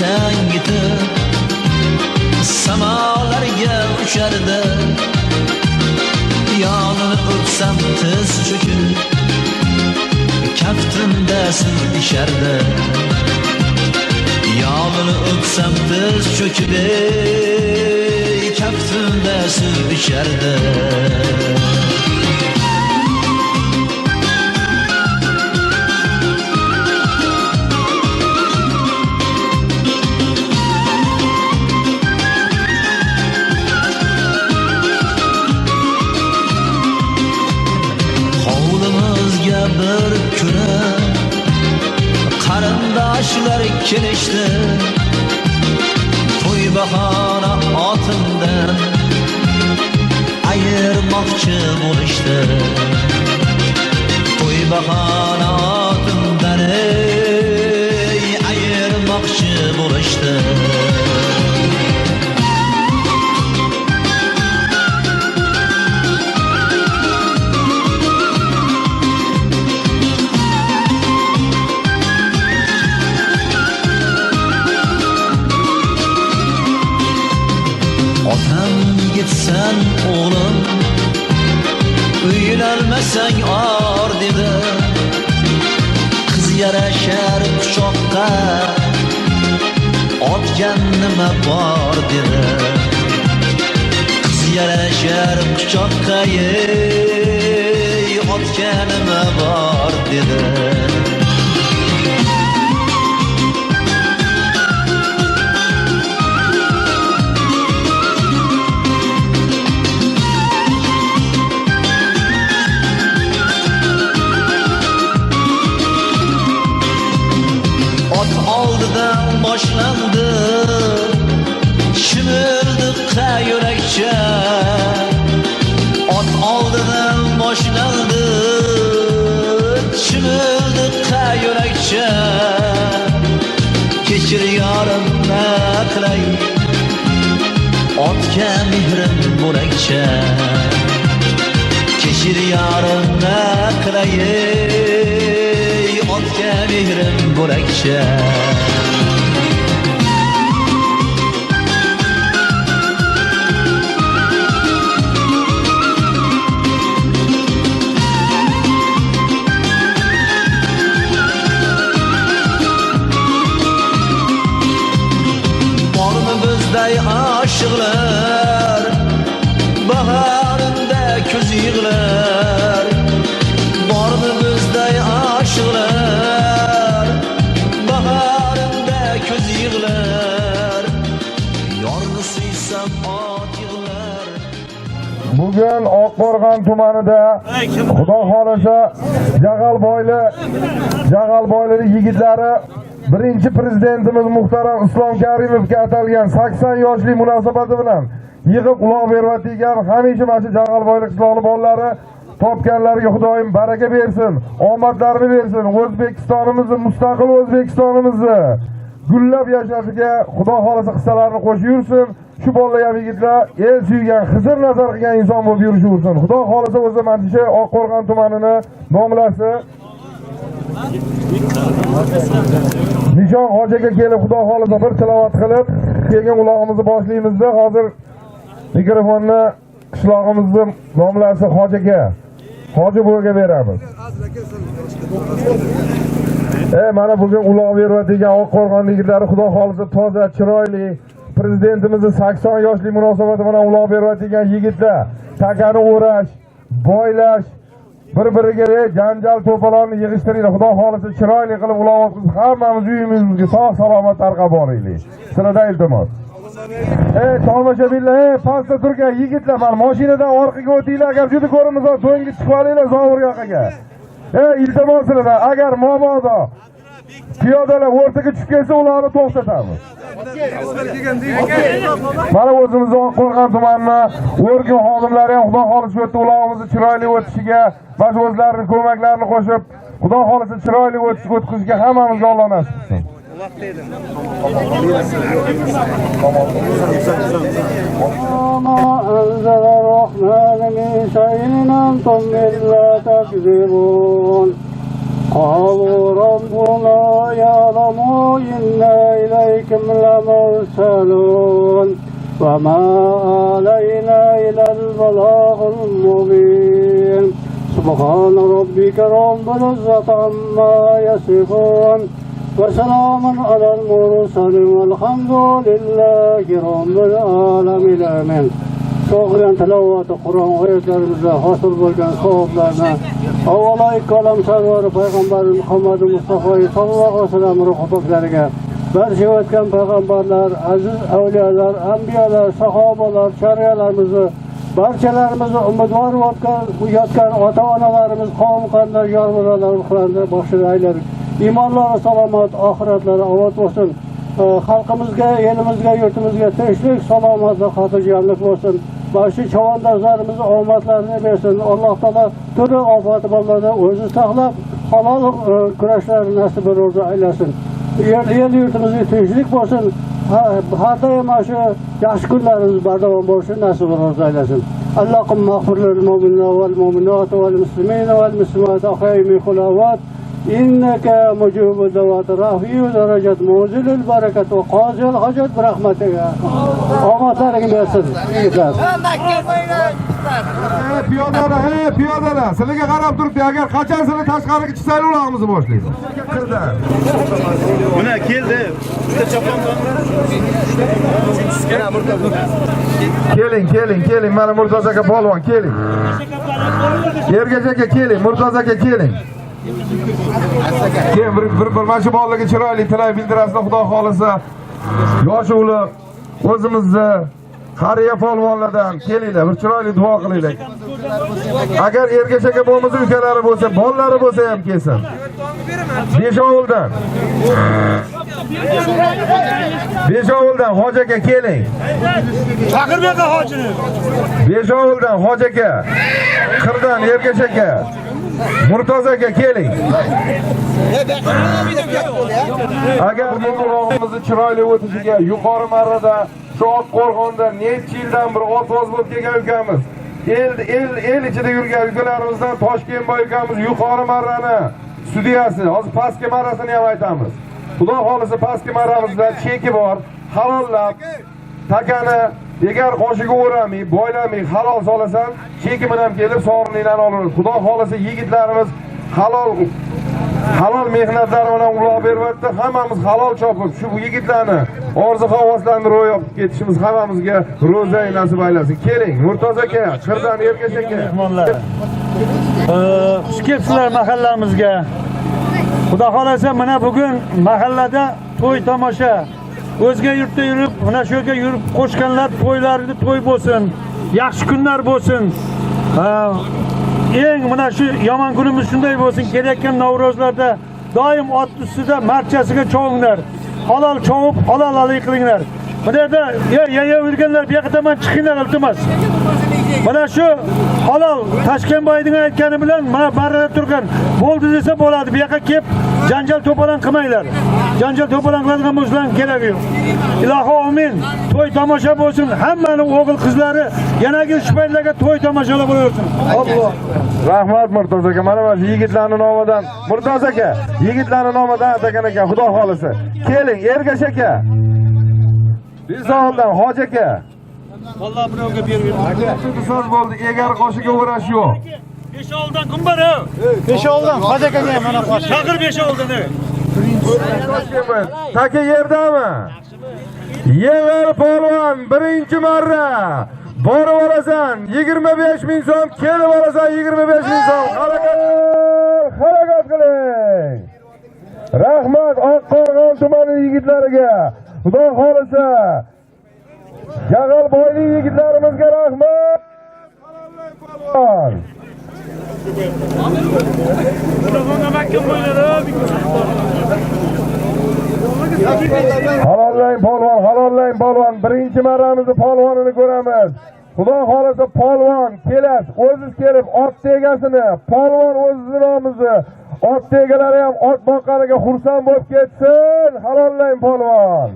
Changitib samolarga uchardi. Yonini o'psam tiz cho'kib, kaftimda suv ichardi. Yonini o'psam tiz cho'kib, kaftimda suv ichardi. Bir kuni qarindoshlar kelishdi, to'y bahona otimdan ayirmoqchi bo'lishdi. To'y bahona otimdan ayirmoqchi bo'lishdi. Otam yigitsan o'g'lim, uylanmasang or dedi. Qiz yarashar quchoqqa, otgan nima bor dedi. Qiz yarashar quchoqqa, otgan nima bor dedi. Ot oldidan boshlandi chimildiqqa yo'lakcha, ot oldidan boshlandi chimildiqqa yo'lakcha. Kechir yorim, na qilay, otga mehrim bo'lakcha. Kechir yorim, na qilay, otga mehrim bo'lakcha. Bormi bizday oshiqlar, bahorimda ko'z yig'lar. Bormi bizday oshiqlar, bahorimda ko'z yig'lar. Yorni suysam ot yig'lar. Bugun Oqqo'rg'on tumanida Xudo xolasa Jag'alboyli yigitlari birinchi prezidentimiz muhtaram Islom Karimovga atalgan 80 yoshli munosabati bilan yig'ib uloq berayotgan hamisha mana shu Jag'alboyli qishlog'i bolalari topganlariga Xudoyim baraka bersin, omadlarini bersin. O'zbekistonimizni, mustaqil O'zbekistonimizni gullab yashashiga Xudo xolasa hissalarini qo'shib yursin. Shu bolalar ham yigitlar el suygan, Xizr nazar qilgan inson bo'lib yurishaversin. Xudo xolasa o'zi mana shu Oqqo'rg'on tumanini nomlasi Nishon hojiga kelib Xudo xolasa bir tilovat qilib, keyin ulog'imizni boshlaymizda. Hozir mikrofonni qishlog'imizni nomlasi hojiga, hoji buviga beramiz. Mana bugun uloq berayotgan Oqqo'rg'on yigitlari Xudo xolasa toza, chiroyli prezidentimizni 80 yoshli munosabati bilan uloq berayotgan yigitlar takani o'rash, boylash, bir-biriga janjal to'polonni yig'ishtiringlar. Xudo xolasa chiroyli qilib uloq o'tkazib, hammamiz uyimizga sog' salomat tarqab boraylik. Sizlardan iltimos. Tomoshabinlar, pastda turgan yigitlar, mana mashinadan orqaga o'tinglar, agar juda ko'rinmasa do'ngga chiqib olinglar zovur yoqaga. Iltimos sizlardan, agar mabodo piyodalar o'rtaga tushib kelsa, ularni to'xtatamiz. Mana o'zimizni Oqqo'rg'on tumanini organ xodimlari ham Xudo xolasa shu yerda ulog'imizni chiroyli o'tishiga, mana shu o'zlarining ko'maklarini qo'shib, Xudo xolasa chiroyli o'tkazishga hammamizga Alloh nasib qilsin. ما أنزل الرحمن من شيء أنتم إلا تكذبون. قالوا ربنا يعلم إنا إليكم لمرسلون وما علينا إلا البلاغ المبين. سبحان ربك رب العزة عما يصفون وسلام على المرسلين والحمد لله رب العالمين. آمين. O'qigan tilovati Qur'on oyatlarimizda hosil bo'lgan savoblarni avvalo ikki olam sarvari payg'ambar Muhammad Mustafa sallallohu alayhi vasallam ruhi poklariga, barcha o'tgan payg'ambarlar, aziz avliyolar, anbiyolar, sahobalar, choryalarimizni, barchalarimizni umidvor yotgan ota-onalarimiz, qavm qarindosh, yor birodarlar ruhlarini baxshida ayladik. Iymonlari salomat, oxiratlari obod bo'lsin. Xalqimizga, elimizga, yurtimizga tinchlik, salomatlik, xotirjamlik bo'lsin. Mana shu chavandozlarimiz omadlarini bersin. Alloh taolo turli ofat balolardan o'zi saqlab, halol kurashlarni nasib ro'zi aylasin. El yurtimizga tinchlik bo'lsin. Har doim mana shu yaxshi kunlarimiz bardavom bo'lsin, nasib ro'zi aylasin. Allohumma ighfir lil mu'minina val mu'minat val muslimina val muslimat ahya'i minhum amvat. إنك مجيب الدعوات رافع درجات منزل البركة وقاضي الحاجات برحمتك. Omadlaring bersin, yigitlar. Ey piyodalar, ey piyodalar, sizlarga qarab turibdi. Agar qachon sizlar tashqariga chiqsanglar, ulog'imizni boshlaydi. Qirdan. Mana keldi. Uchta chopon. Keling, keling, keling. Mana Murtoz aka polvon, keling. Ergash aka keling, Murtoz aka keling. Keyin bir mana shu bolalarga chiroyli tilak bildirasizlar, Xudo xolisa. Yoshi ulug' o'zimizni qariya polvonlardan kelinglar, bir chiroyli duo qilinglar. Agar Ergash aka bo'lmasa, ukalari bo'lsa, bolalari bo'lsa ham kelsin. Beshovuldan. Beshovuldan Hoji aka keling. Chaqir bu yoqqa hojini. Beshovuldan Hoji aka. Qirdan Ergash aka. Murtoz aka keling. Agar bu ulog'imizni chiroyli o'tishiga yuqori marrada shu Oqqo'rg'onda necha yildan bir otvoz bo'lib kelgan ukamiz, el ichida yurgan ukalarimizdan Toshkentboy ukamiz yuqori marrani sudyasi. Hozir pastki marrasini ham aytamiz. Xudo xolisa pastki marramizda cheki bor, halollab takani egar qoshiga o'ramay, boylamay halol solasan, cheki bilan kelib sovrininglarni olaveradi. Xudo xolisa yigitlarimiz halol mehnatlari bilan uloq beryapti. Hammamiz halol chopib, shu yigitlarni orzu havaslarini ro'yobga ketishimiz hammamizga ro'zai nasib aylasin. Keling, Murtoz aka, Qirdan Ergash aka. Mehmonlar. Xush kelibsizlar mahallamizga. Xudo xolasa mana bugun mahallada to'y tomosha. O'zga yurtda yurib, mana shu yerga yurib qo'shganlar to'ylarini to'y bo'lsin, yaxshi kunlar bo'lsin. Eng mana shu yomon kunimiz shunday bo'lsin. Kelayotgan Navro'zlarda doim ot ustida marchasiga chovinglar. Halol chovib, halol alik qilinglar. Bu yerda yayov yurganlar bu yoqqa tomon chiqinglar, iltimos. Mana shu halol Toshkentboyning aytgani bilan mana barada turgan bo'ldi desa bo'ladi. Bu yoqqa kelib janjal to'polon qilmanglar. Janjal to'polon qiladigan bo'lsalar keragi yo'q. Ilohi amin. To'y tomosha bo'lsin. Hammaning o'g'il qizlari yanagi shu paytlarga to'y tomoshalar bo'laversin. Alloh. Rahmat Murtoz aka. Mana shu yigitlarning nomidan, Murtoz aka, yigitlarning nomidan atagan ekan, Xudo xolisa. Keling, Ergash aka. Besovuldan Hoji aka. Vallahi birovga berib So'z bo'ldi, egar qoshiga o'rash yo'q. Beshovuldan kim bor? Beshovuldan Hoji akaga mana qo'sh. Chaqir Beshovuldan. Taka yerdami? Yevar polvon birinchi marra. Borib olasan 25 ming so'm, kelib olasan 25 ming so'm. Harakat, harakat qiling. Rahmat Oqqo'rg'on tumani yigitlariga. Xudo xolisa. Jag'alboylik yigitlarimizga rahmat. Polvon. Halollang polvon, halollang polvon. Birinchi marramizni polvonini ko'ramiz. Xudo xolasa polvon kelasiz, o'ziz kelib ot egasini, polvon o'zizni nomizni, ot egalari ham ot boqqaniga xursand bo'lib ketsin. Halollang polvon.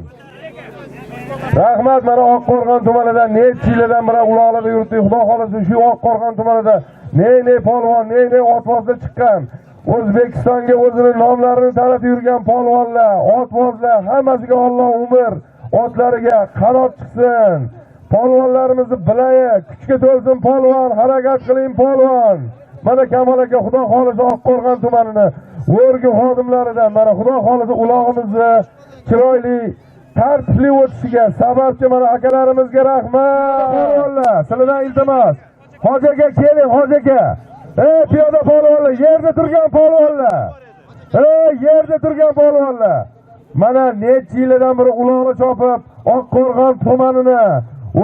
Rahmat, mana Oqqo'rg'on tumanidan necha yildan beri uloqlarda yuribdi. Xudo xolasa shu Oqqo'rg'on tumanida ne-ne polvon, ne-ne otvozda chiqqan. O'zbekistonga o'zini nomlarini taratib yurgan polvonlar, otbozlar, hammasiga Alloh umr, otlariga qanot chiqsin. Polvonlarimizni bilayik, kuchga to'lsin polvon, harakat qiling polvon. Mana Kamol aka Xudo xolisa Oqqo'rg'on tumanini o'rgi xodimlaridan mana Xudo xolisa ulog'imizni chiroyli tartibli o'tishiga sababchi mana akalarimizga rahmat. Polvonlar, sizlardan iltimos. Hoji aka keling, hoji aka. Ey piyoda polvonlar, yerda turgan polvonlar. Ey yerda turgan polvonlar. Mana necha yildan beri uloqni chopib, Oqqo'rg'on tumanini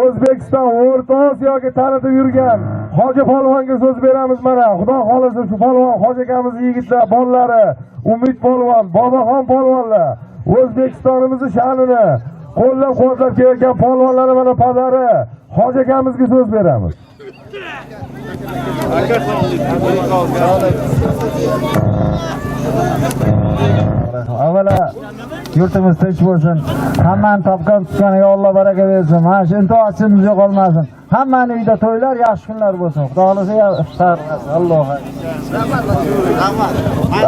O'zbekiston, O'rta Osiyoga tanitib yurgan Hoji polvonga so'z beramiz mana. Xudo xolisa shu polvon hoji akamiz yigitlar, bolalari, Umid polvon, Boboxon polvonlar O'zbekistonimizni sha'nini qo'llab-quvvatlab kelayotgan polvonlarni mana padari hoji akamizga so'z beramiz. Avvalo yurtimiz tinch bo'lsin. Hammani topgan tutganiga Alloh baraka bersin. Mana shu intohimiz yo'qolmasin. Hammani uyda to'ylar, yaxshi kunlar bo'lsin. Xudo xolasa Alloh.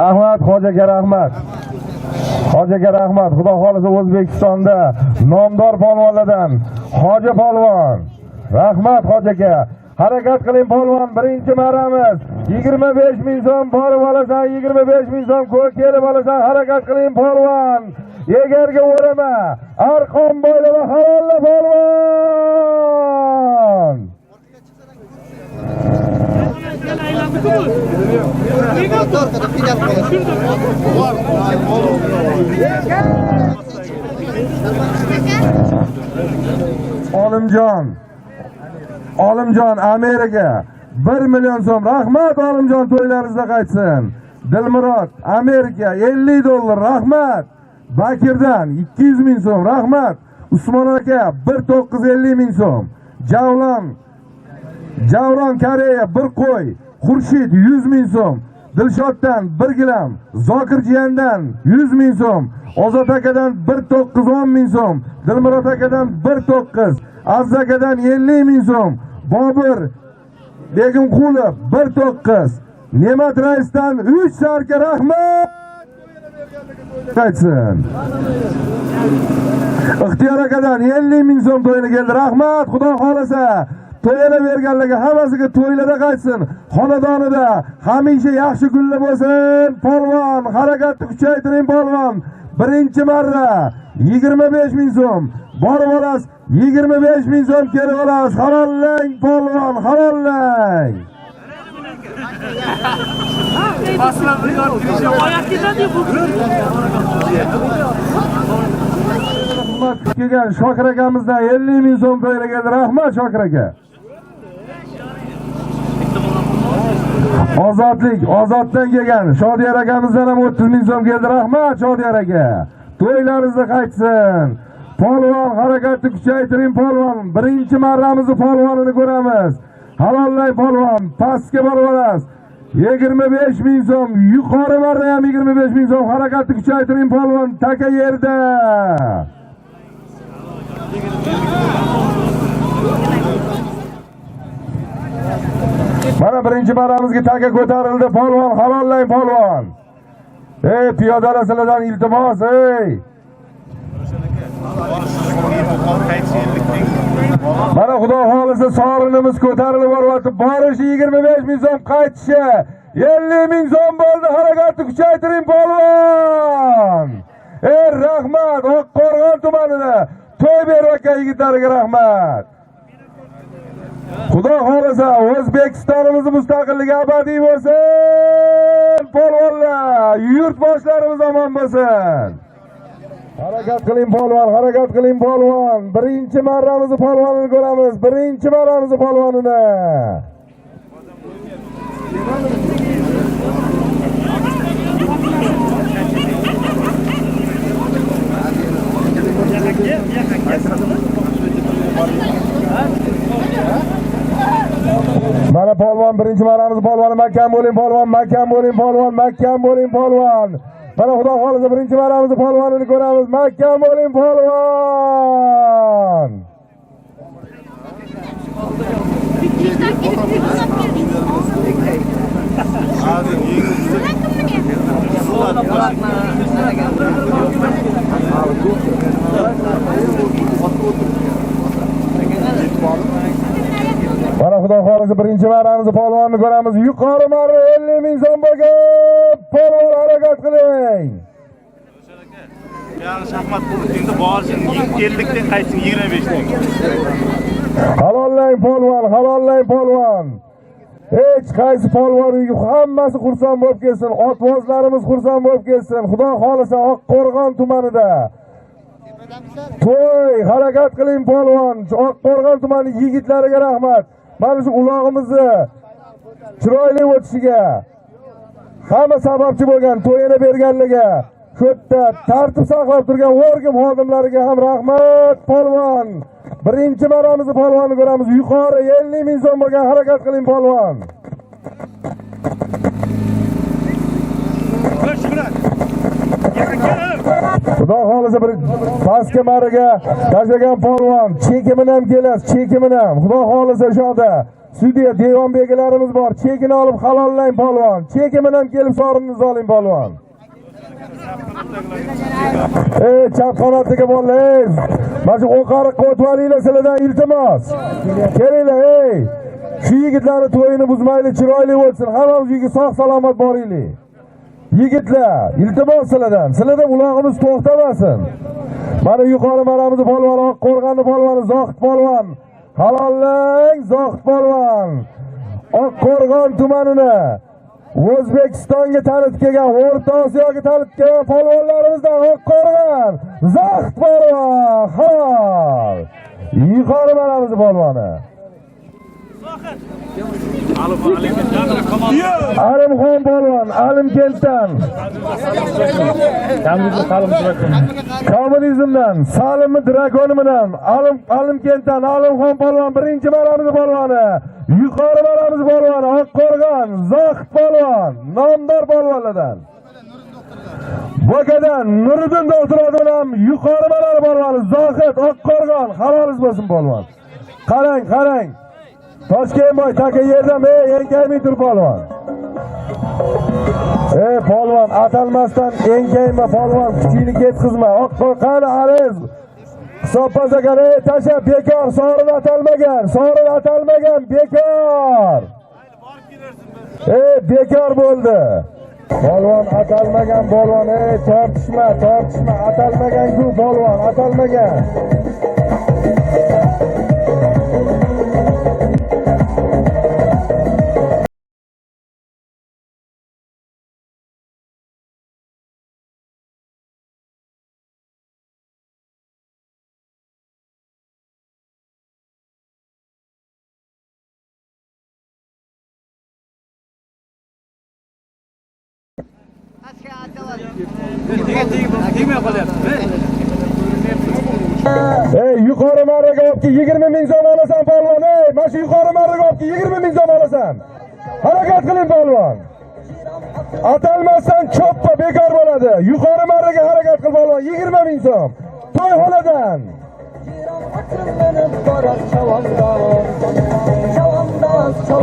Rahmat hoji aka, rahmat. Hoji aka rahmat. Xudo xolisa O'zbekistonda nomdor polvonlardan Hoji polvon. Rahmat hoji aka. Harakat qiling polvon, birinchi marramiz. 25 ming so'm borib olasan, 25 ming so'm ko'k kelib olasan. Harakat qiling polvon. Egarga o'rama, arqon boylama, halolla polvon. Olimjon. Olimjon Amerika 1 million so'm. Rahmat Olimjon, to'ylaringizda qaytsin. Dilmurod Amerika 50 dollar. Rahmat. Bakirdan 200 ming so'm. Rahmat. Usmon aka 1950 ming so'm. Javlon Koreya 1 qo'y. Xurshid 100 ming so'm. Dilshoddan 1 gilam. Zokir jiyandan 100 ming so'm. Ozod akadan 1910 ming so'm. Dilmurod akadan 19, Aziz akadan 50 ming so'm. Bobur Begimqulov 19. Ne'mat raisdan 3 sarka rahmat. Qaytsin. Ixtiyor akadan 50 ming so'm to'yini keldi. Rahmat, Xudo xolasa. To'yini berganlarga hammasiga to'ylarda qaytsin. Xonadonida hamisha yaxshi kunlar bo'lsin. Polvon, harakatni kuchaytiring polvon. Birinchi marra 25 ming so'm. Borib olasiz 25 ming so'm kelib olasiz. Halollang polvon, halollang. Xizmat kelgan Shokir akamizdan 50 ming so'm to'yga keldi. Rahmat Shokir aka. Ozodlik, Ozoddan kelgan Shodiyar akamizdan ham 30 ming so'm keldi. Rahmat Shodiyar aka. To'ylaringizni qaytsin. Polvon, harakatni kuchaytiring polvon. Birinchi marramizni polvonini ko'ramiz. Halollang polvon, pastga borib olasiz. 25 ming so'm, yuqori marra ham 25 ming so'm. Harakatni kuchaytiring polvon, taka yerda. Mana birinchi marramizga taka ko'tarildi. Polvon, halollang polvon. Ey piyodalar, sizlardan iltimos, ey. Mana Xudo xolisa sorinimiz ko'tarilib boryapti. Borishi 25 ming so'm, qaytishi 50 ming so'm bo'ldi. Harakatni kuchaytiring polvon. Ey rahmat Oqqo'rg'on tumanida to'y berayotgan yigitlarga rahmat. Xudo xolisa O'zbekistonimiz mustaqilligi abadiy bo'lsin. Polvonlar, yurtboshlarimiz omon bo'lsin. Harakat qiling polvon, harakat qiling polvon. Birinchi marramizni polvonini ko'ramiz. Birinchi marramizni polvonini. Mana polvon, birinchi marramiz polvoni. Mahkam bo'ling polvon, mahkam bo'ling polvon, mahkam bo'ling polvon. Mana Xudo xolisa birinchi marramizni polvonini ko'ramiz. Mahkam bo'ling polvon. Mana xudo xohlasa birinchi marramizni polvonni ko'ramiz. Yuqori marra 50 ming so'm bo'lgan polvon, harakat qiling. Yani shaxmat qurtingda borsin 50 dan qaytsin 25 dan. Halollang polvon, halollang polvon. Hech qaysi polvon uyga hammasi xursand bo'lib kelsin, otvozlarimiz xursand bo'lib kelsin. Xudo xohlasa Oqqo'rg'on tumanida to'y, harakat qiling polvon. Oqqo'rg'on tumani yigitlariga rahmat. Mana shu ulog'imizni chiroyli o'tishiga hamma sababchi bo'lgan, to'yini berganligiga, shu yerda tartib saqlab turgan organ xodimlariga ham rahmat polvon. Birinchi marramizni polvonni ko'ramiz. Yuqori 50 ming so'm bo'lgan, harakat qiling polvon. Xudo xohlasa bir pastki marraga tashlagan polvon chekimini ham kelasiz, chekimini ham. Xudo xohlasa o'shada sudya devon begilarimiz bor. Chekini olib halollang polvon. Chekimini ham kelib sovrinni oling polvon. Ey chap qanotdagi bolalar, ey mana shu o'qariqqa o'tib olinglar, sizlardan iltimos. Kelinglar, ey. Shu yigitlarni to'yini buzmaylik, chiroyli bo'lsin. Hammamiz uyga sog' salomat boraylik. Yigitlar, iltimos sizlardan. Sizlardan ulog'imiz to'xtamasin. Mana yuqori marramizni polvon, Oqqo'rg'onni polvoni Zohid polvon. Halollang Zohid polvon. Oqqo'rg'on tumanini O'zbekistonga tanitib kelgan, O'rta Osiyoga tanitib kelgan polvonlarimizdan Oqqo'rg'on Zohid polvon. Halol. Yuqori marramizni polvoni. Alimxon polvon, Alimkentdan. Kommunizmdan, Salimni dragoni bilan Alimkentdan Alimxon polvon birinchi marramiz polvoni. Yuqori marramiz polvoni Oqqo'rg'on Zohid polvon, nomdor polvonlardan. Bokadan Nuriddin doktor bilan yuqori marramiz polvoni Zohid Oqqo'rg'on, halolingiz bo'lsin polvon. Qarang, qarang. Toshkentboy taka yerdan ey enkaymay tur polvon. Ey polvon, atalmasdan enkayma polvon, kuchingni ketkizma. Oqqo'rg'on ariz. Hisobboz aka, ey tasha bekor, sovrin atalmagan, sovrin atalmagan, bekor. Ey bekor bo'ldi. Polvon atalmagan polvon, ey tortishma, tortishma, atalmagan-ku polvon, atalmagan. Ey yuqori marraga olib kel, 20 ming so'm olasan polvon. Ey mana shu yuqori marraga olib kel, 20 ming so'm olasan. Harakat qiling polvon. Atalmasdan cho'ppa bekor bo'ladi. Yuqori marraga harakat qil polvon, 20 ming so'm. To'yxonadan.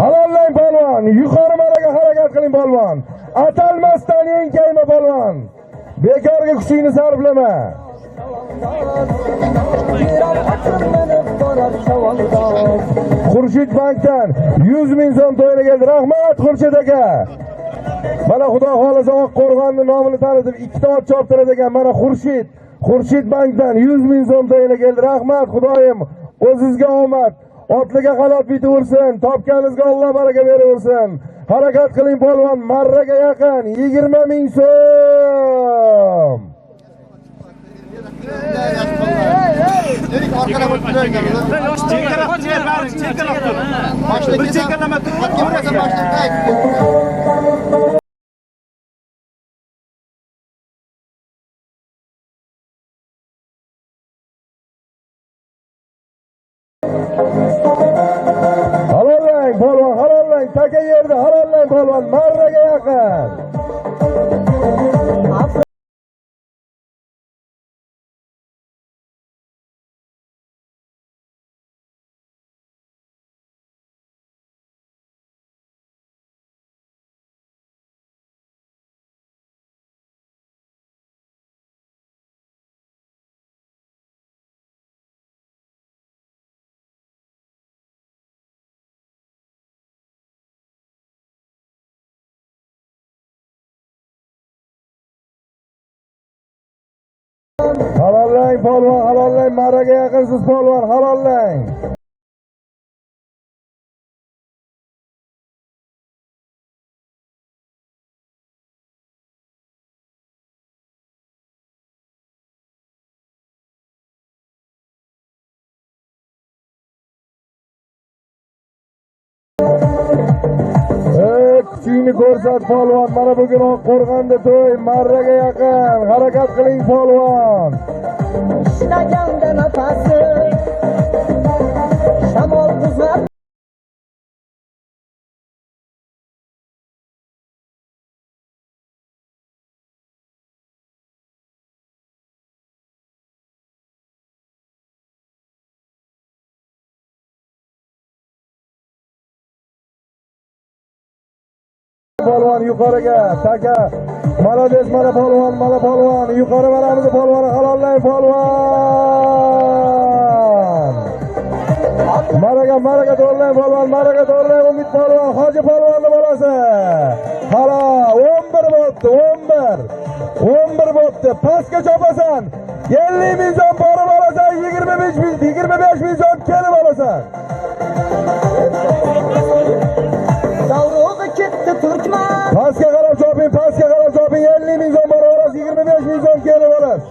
Halollang polvon, yuqori marraga harakat qiling polvon. Atalmasdan enkayma polvon. Bekorga kuchingni sarflama. Xurshid bankdan 100 ming so'm to'yina keldi. Rahmat Xurshid aka. Mana xudo xohlasa Oqqo'rg'onni nomini tanitib ikkita ot choptiradi ekan. Mana Xurshid, Xurshid bankdan 100 ming so'm to'yina keldi. Rahmat Xudoyim, o'zizga omad. Otliga qanot bitaversin, topganingizga Alloh baraka beraversin. Harakat qiling polvon, marraga yaqin 20 ming so'm. Bir chekalama tur. Halollang polvon, halollang, taka yerda halollang polvon, marraga yaqin. Halollang polvon, halollang, marraga yaqinsiz polvon, halollang. Kuchingni ko'rsat polvon. Mana bugun Oqqo'rg'onda to'y, marraga yaqin. Harakat qiling polvon. Ishlaganda nafasi shamol buzar. Polvon yuqoriga, taka. Молодец, mana polvon, mana polvon. Yuqori maramiz polvon, halollang polvon. Maraga, maraga to'g'rilang polvon, maraga to'g'rilang Umid polvon, Hoji polvonni bolasi. Halol, 11 bo'pti, 11. 11 bo'pti. Pastga chopasan. 50 ming so'm borib olasan, 25 ming, 25 ming so'm kelib olasan. Davrug'i ketdi turkman. Pastga qarab choping, pastga qarab choping. 50 ming so'm borib olasiz, 25 ming so'm kelib olasiz.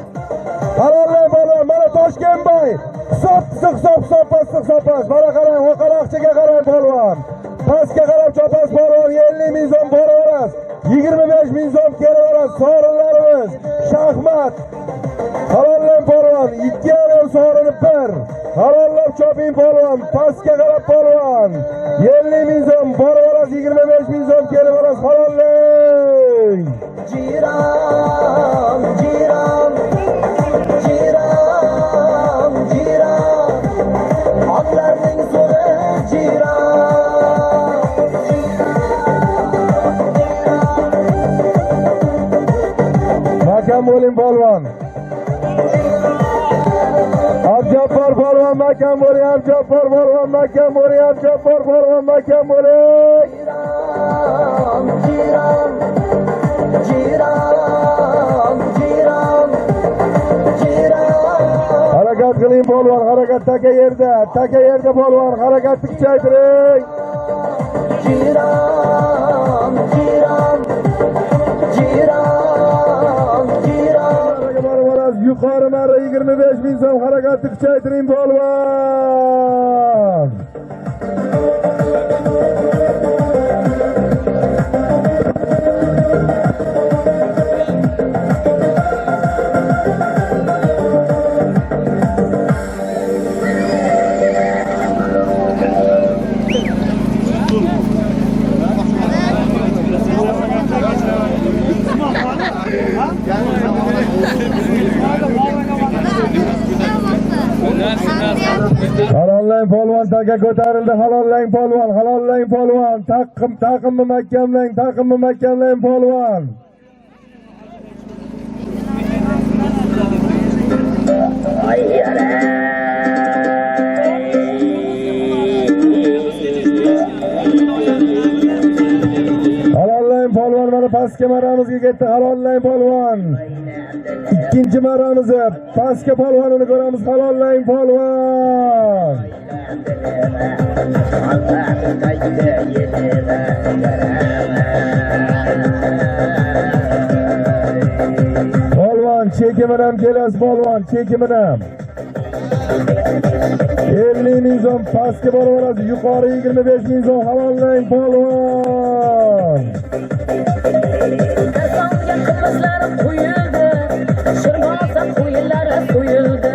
Halollang polvon, mana Toshkentboy. Hisob, hisob, hisob, hisob, hisob. Mana qarang, o'qaroqchiga qarang polvon. Pastga qarab chopasiz polvon, 50 ming so'm borib olasiz, 25 ming so'm kelib olasiz. Sorinlarimiz, shaxmat. Halollang polvon, 2,5 sorini 1. Halollab choping polvon, pastga qarab polvon. 50 ming so'm borib olasiz, 25 ming so'm kelib olasiz. Halollang. Jiran, jiran, jiran, jiran. Otlarning zo'ri jiran. Mahkam bo'ling polvon. Abjabbor polvon mahkam bo'ling, Abjabbor polvon mahkam bo'ling, Abjabbor polvon mahkam bo'ling. Jiran, jiran, jiran, jiran, jiran. Harakat qiling polvon, harakat taka yerda, taka yerda polvon, harakatni kuchaytiring. Jiran, jiran, jiran, jiran. Yuqori marra 25 ming so'm, harakatni kuchaytiring polvon. Halollang polvon, taka ko'tarildi. Halollang polvon, halollang polvon. Taqim, taqimni mahkamlang, taqimni mahkamlang polvon. Halollang polvon, mana pastga marramizga ketdi. Halollang polvon. Ikkinchi marramizni pastga polvonini ko'ramiz. Halollang polvon. Polvon chekimini ham kelasiz polvon, chekimini ham. 50 ming so'm pastga borib olasiz, yuqori 25 ming so'm. Halollang polvon. Qozonga qimizlar quyildi, shirmosa qo'yinlari so'yildi.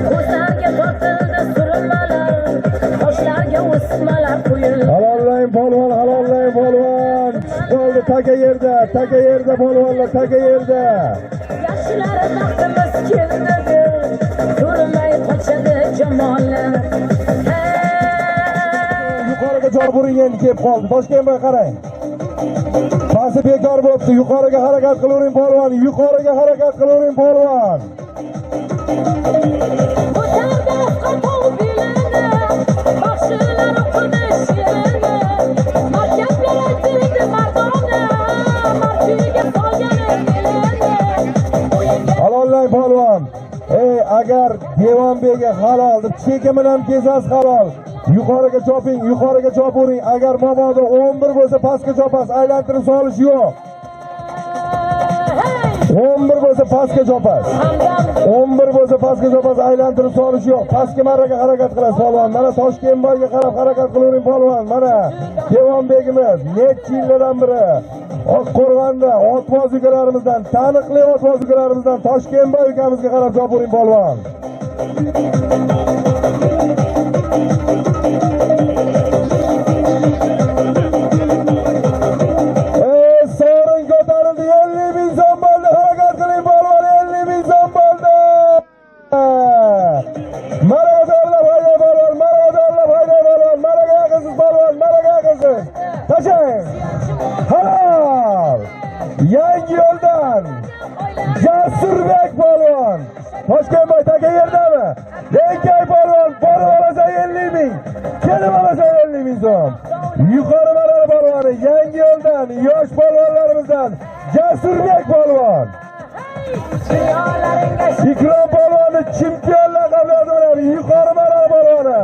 Ko'zlarga tortildi surmalar, qoshlarga o'smalar qo'yildi. Halollang polvon, halollang polvon. Qoldi taka yerda, taka yerda polvonlar, taka yerda. Yaxshilar baxtimiz keldi deb, ko'rmay qochadi jamollar. Yuqoriga jor buring endi kelib qoldi. Toshkentboy qarang. Pasti bekor bo'pti. Yuqoriga harakat qilavering polvon, yuqoriga harakat qilavering polvon. Halollang polvon. Agar Devonbekga halol deb cheki bilan kelsangiz halol. Yuqoriga choping, yuqoriga chopavering. Agar mabodo 11 bo'lsa pastga chopasiz, aylantirib solish yo'q. 11 bo'lsa pastga chopasiz. 11 bo'lsa pastga chopasiz, aylantirib solish yo'q. Pastga marraga harakat qilasiz polvon. Mana Toshkentboyga qarab harakat qilavering polvon. Mana Devonbegimiz necha yillardan biri Oqqo'rg'onda otvoz ukalarimizdan, taniqli otvoz ukalarimizdan Toshkentboy ukamizga qarab chopavering polvon. Sorin ko'tarildi, 50 ming so'm bo'ldi. Harakat qiling polvon, 50 ming so'm bo'ldi. Maraga to'g'rilab hayda polvon, maraga to'g'rilab hayda polvon, maraga yaqinsiz polvon, maraga yaqinsiz. Tashlang. Halol. Yangi yo'ldan Jasurbek polvon. Toshkentboy taka yerdami? Enkay polvon, borib olasan 50 ming. Kelib olasan 50 ming so'm. Yuqori marra polvoni, yangi yo'ldan yosh polvonlarimizdan Jasurbek polvon. Ikrom polvonni chempion laqabli bilan yuqori marra polvoni.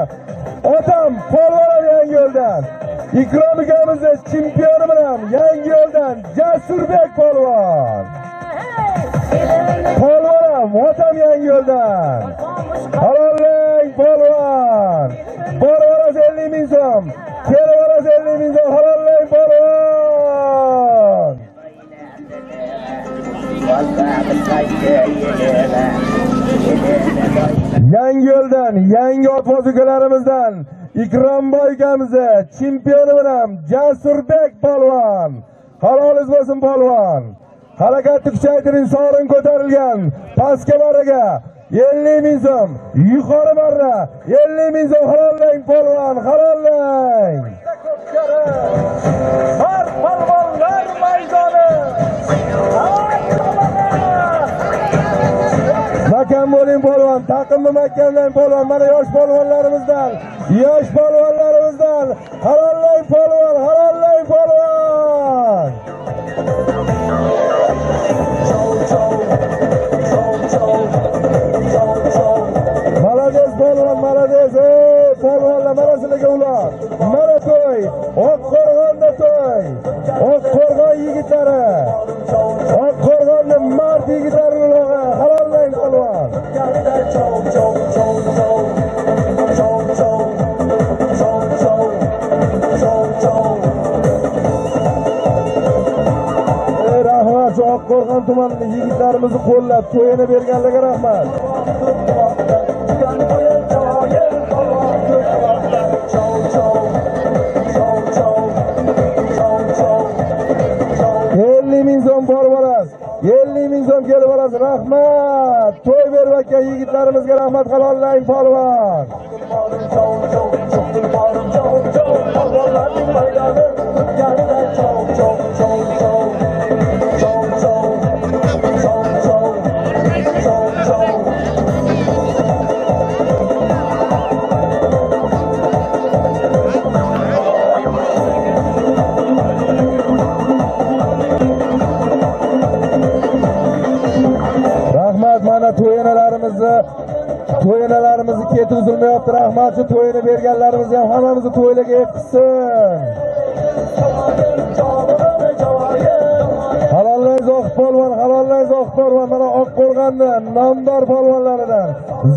Otam polvon yangi yo'ldan. Ikrom ukamizni chempioni bilan yangi yo'ldan Jasurbek polvon. Polvon, otam yangi yo'ldan. Halollang polvon. Borib olasiz 50 ming so'm. Kelib olasiz 50 ming so'm. Halollang polvon. Yangi yo'ldan, yangi otvoz ukalarimizdan Ikromboy ukamizni chempioni bilan Jasurbek polvon. Halolingiz bo'lsin polvon. Harakatni kuchaytiring, sorin ko'tarilgan. Pastga marraga 50 ming so'm, yuqori marra 50 ming so'm. Halollang polvon, halollang. Har polvonlar maydoni. Mahkam bo'ling polvon, taqimni mahkamlang polvon. Mana yosh polvonlarimizdan, yosh polvonlarimizdan halollang polvon, halollang polvon. Молодец polvon, молодец. Ey polvonlar, mana sizlarga ular. Mana to'y, Oqqo'rg'onda to'y. Oqqo'rg'on yigitlari. Oqqo'rg'onni mard yigitlari ulog'i. Halollang polvon. Ey rahmat, shu Oqqo'rg'on tumanining yigitlarimizni qo'llab to'yini berganlarga rahmat. 50 ming so'm kelib olasiz. Rahmat. To'y berayotgan yigitlarimizga rahmat. Halollang polvon. Mana to'yanalarimizni keti uzilmayapti. Rahmat, shu to'yini berganlarimizni ham hammamizni to'ylarga yetkazsin. Halollang Zohid polvon, halollang Zohid polvon. Mana Oqqo'rg'onni nomdor polvonlaridan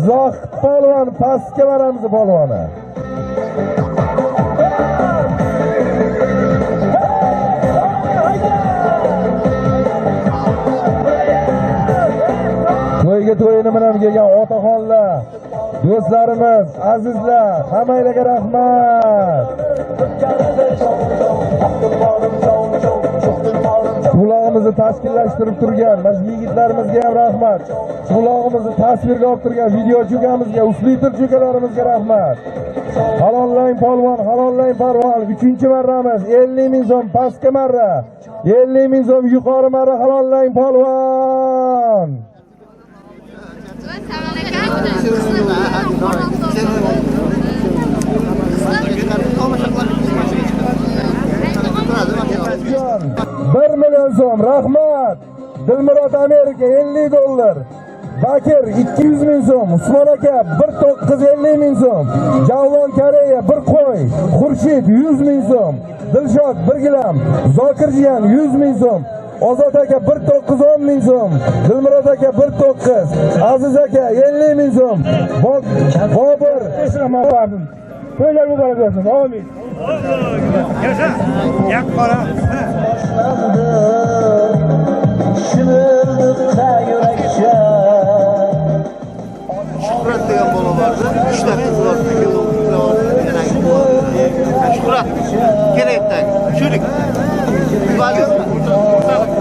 Zohid polvon, pastga boramiz polvoni. To'yga to'yini bilan kelgan otaxonlar, do'stlarimiz, azizlar, hammanglarga rahmat. Ulog'imizni tashkillashtirib turgan mana yigitlarimizga ham rahmat. Ulog'imizni tasvirga olib turgan videochi ukamizga, uslitirchi ukalarimizga rahmat. Halollang polvon, halollang polvon. 3-marramiz 50 ming so'm pastki marra, 50 ming so'm yuqori marra. Halollang polvon. 1 million so'm, rahmat. Dilmurod Amerika $50. Bakir 200 ming so'm, Usmon aka 1.950 ming so'm, Javlon Koreya 1 qo'y, Xurshid 100 ming so'm, Dilshod 1 gilam, Zokir jiyan 100 ming so'm, Ozod aka 1.910 ming so'm, Dilmurod aka 1.9, Aziz aka 50 ming so'm, Bobur To'ylar muborak bo'lsin. Amin. Shuhrat degan bola bordi. 3 ta qiz bor. Shuhrat kerakdagi. Shulik.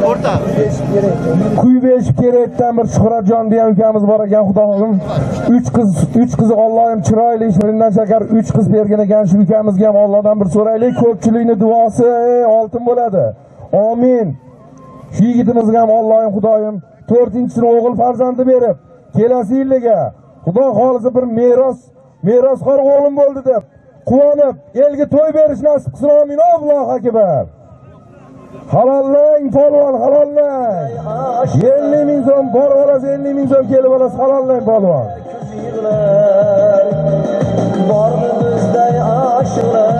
O'rta. Quyib eshib kerakdan bir Shuhratjon degan ukamiz bor ekan, xudo xohlasin. 3 qizi Allohim chiroyli, shirindan shakar 3 qiz bergan ekan. Shu ukamizga ham Allohdan bir so'raylik. Ko'pchilikning duosi oltin bo'ladi. Amin. Shu yigitimizga ham Allohim Xudoyim 4-chisini o'g'il farzandi berib, kelasi yiliga Xudo xohlasa bir merosxo'r o'g'lim bo'ldi deb quvonib, elga to'y berish nasib qilsin. Amin. Allohu akbar. Halollang polvon, halollang. 50 ming so'm borib olasiz, 50 ming so'm kelib olasiz, halollang polvon. Bormi bizday oshiqlar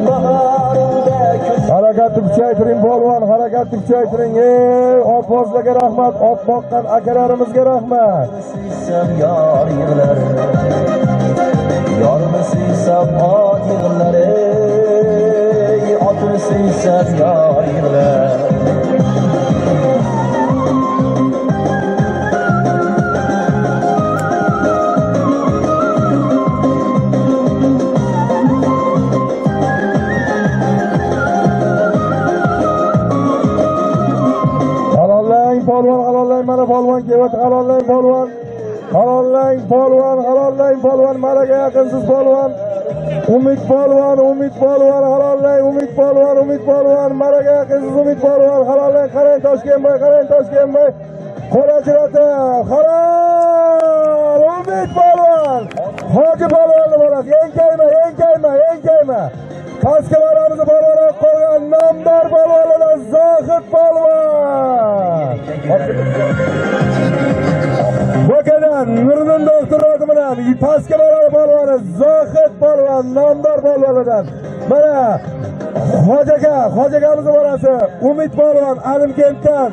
bahorimda kuz. Harakatni kuchaytiring polvon, harakatni kuchaytiring. Ey, otbozlarga rahmat, ot boqqan akalarimizga rahmat. Suysam yor yig'lar, yorni suysam ot yig'lar, ey, otni suysam yor yig'lar. Halollang polvon, halollang, mana polvon kelyapti, halollang polvon. Halollang polvon, halollang polvon, maraga yaqinsiz polvon. Umid polvon, Umid polvon, halollang Umid polvon, Umid polvon, maraga yaqinsiz Umid polvon, halollang, qarang Toshkentboy, qarang Toshkentboy. Qo'l ajratib, halol Umid polvon. Hoji polvonni bolasi, enkayma, enkayma, enkayma. Pastki maramizni polvon olib qolgan nomdor polvonlardan Zohid polvon. Vokadan Nuriddin doktor oti bilan pastki marami polvoni Zohid polvon, nomdor polvonlardan. Mana Hoji aka, Hoji akamizni bolasi Umid polvon Alimkentdan.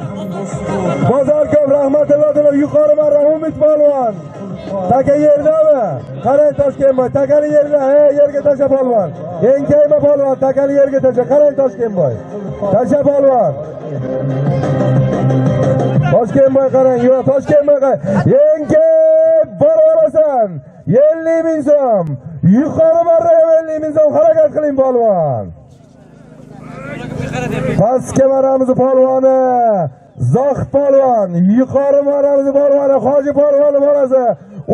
Bozorko'p rahmatulloh deb yuqori marra Umid polvon. Taka yerdami? Qarang Toshkentboy, takani yerda, ey yerga tasha polvon. Enkayma polvon, takani yerga tasha. Qarang Toshkentboy. Tasha polvon. Toshkentboy qarang, yo'q, Toshkentboy qarang. Enkay borib olasan. 50 ming so'm. Yuqori marra 50 ming so'm harakat qiling polvon. Pastki marramiz polvoni Zohid polvon, yuqori marramiz polvoni Hoji polvoni bolasi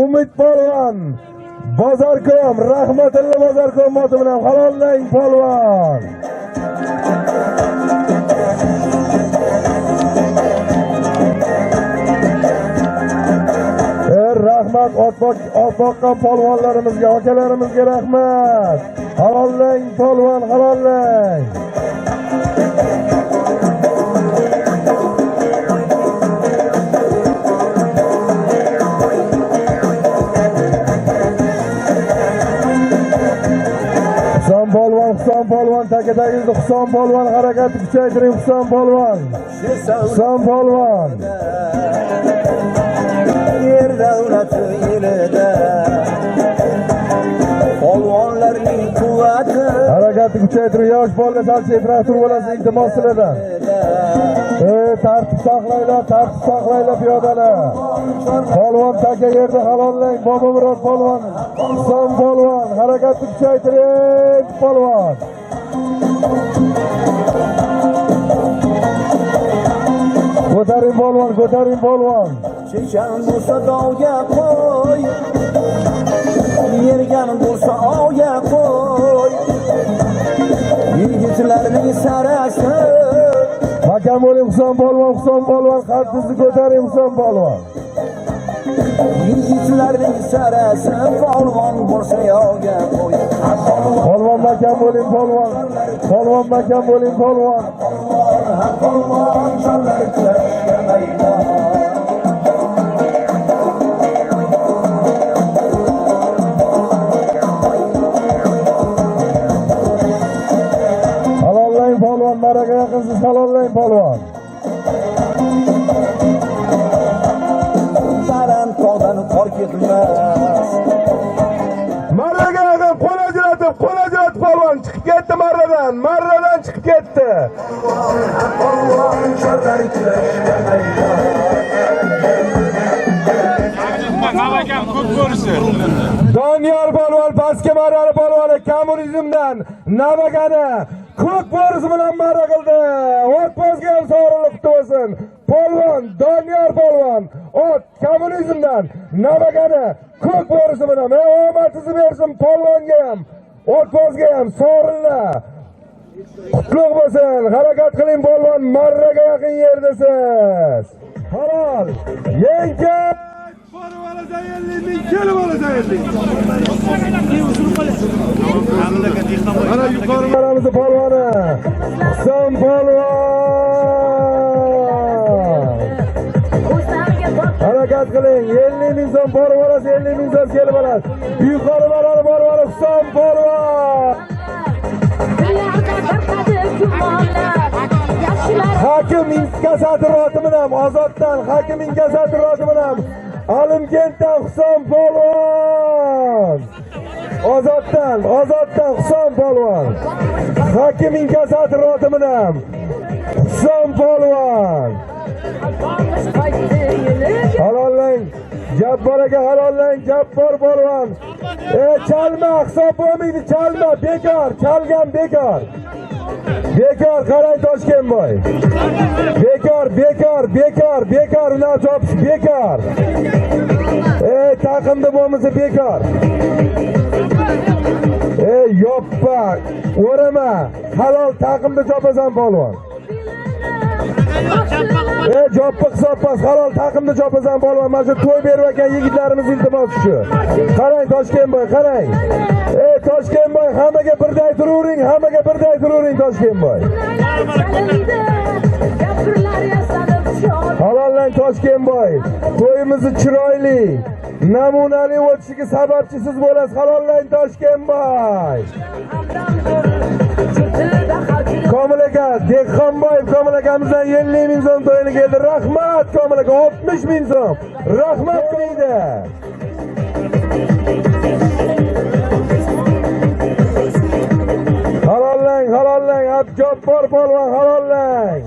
Umid polvon, Bozorkom, rahmatulloh Bozorkom oti bilan halollang polvon. Rahmat ot boqqan polvonlarimizga, akalarimizga rahmat. Halollang polvon, halollang. Husan polvon, Husan polvon, taka tagingizda Husan polvon, harakatni kuchaytiring Husan polvon. Husan polvon. Yer davlati elida polvonlarning quvvati. Harakatni kuchaytiring, yosh bolalar sal chetroq turib olasiz, iltimos sizlardan. Tartib saqlanglar, tartib saqlanglar piyodalar. Polvon taka yerda halollang, Bobomurod polvon, Husan polvon, harakatni kuchaytiring polvon. Ko'taring polvon, ko'taring polvon. Chechan bo'lsa dovga qo'y, yergan bo'lsa ovga qo'y. Yigitlarning sarasi. Hakam bo'ling Husan polvon, Husan polvon, qadingizni ko'taring Husan polvon. Yigitlarning sarasi polvon bo'lsa yovga qo'y. Polvon makam bo'ling polvon. Polvon makam bo'ling polvon. Polvon, polvon, chollar kurashga maydon. Halollang polvon. Baland tog'dan qor ketmas. Marraga yaqin qo'l ajratib, qo'l ajratib polvon chiqib ketdi marradan, marradan chiqib ketdi. Polvon chorlar kurashga tayyor. Navakam ko'p ko'rishi. Doniyor polvon pastki marrali polvoni kommunizmdan Navakani ko'k bo'risi bilan marra qildi. Otbozga ham sovrinli qutlu bo'lsin. Polvon Doniyor polvon ot kommunizmdan Navakani ko'k bo'risi bilan omadsiz bersin polvonga ham, otbozga ham sovrinlar. Qutlug' bo'lsin. Harakat qiling polvon, marraga yaqin yerdasiz. Halol. Yenka Mana yuqori maramizni polvoni Husan polvon. Harakat qiling. 50 ming so'm borib olasiz, 50 ming so'm kelib olasiz. Yuqori marali polvoni Husan polvon. Hakim inkasator oti bilan Ozoddan, hakim inkasator oti bilan Alimkentdan Husan polvon. Ozoddan, Ozoddan Husan polvon. Hakim inkasator oti bilan Husan polvon. Halollang Jabbor aka, halollang Jabbor polvon. Chalma, hisob bo'lmaydi, chalma, bekor, chalgan bekor. Bekor, qarang Toshkentboy. Bekor, bekor, bekor, bekor, ular chopish bekor. Taqimda bo'lmasa bekor. Yoppa, o'rama, halol taqimda chopasan polvon. Joppa hisobpas, halol taqimda chopasan polvon. Mana shu to'y berib ekan yigitlarimiz iltimosi shu. Qarang Toshkentboy, qarang. Toshkentboy, hammaga birday turavering, hammaga birday turavering Toshkentboy. Halollang Toshkentboy. To'yimizni chiroyli, namunali o'tishiga sababchi siz bo'lasiz. Halollang Toshkentboy. Komil aka, Dehqonboyev Komil akamizdan 50 ming so'm to'yini keldi. Rahmat Komil aka, 60 ming so'm. Rahmat deydi. Halollang, halollang, Abjobbor polvon, halollang.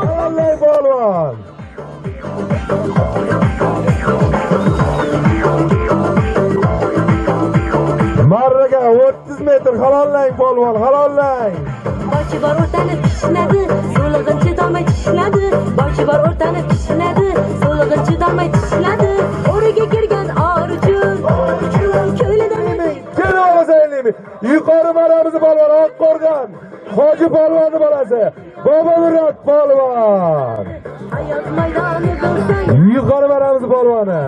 Halollang polvon. Marraga 30 metr, halollang polvon, halollang. Boshi bor o'rtanib kishnadi, so'lig'in chidolmay tishladi. Boshi bor o'rtanib kishnadi, so'lig'in chidolmay tishladi. O'riga kirgan or uchun, ko'lidan Kelib olasa 50 ming. Yuqori marramizni polvon Oqqo'rg'on Hoji polvonni bolasi Bobomurod polvon. Hayot maydoni bo'lsang, Yuqori marramizni polvoni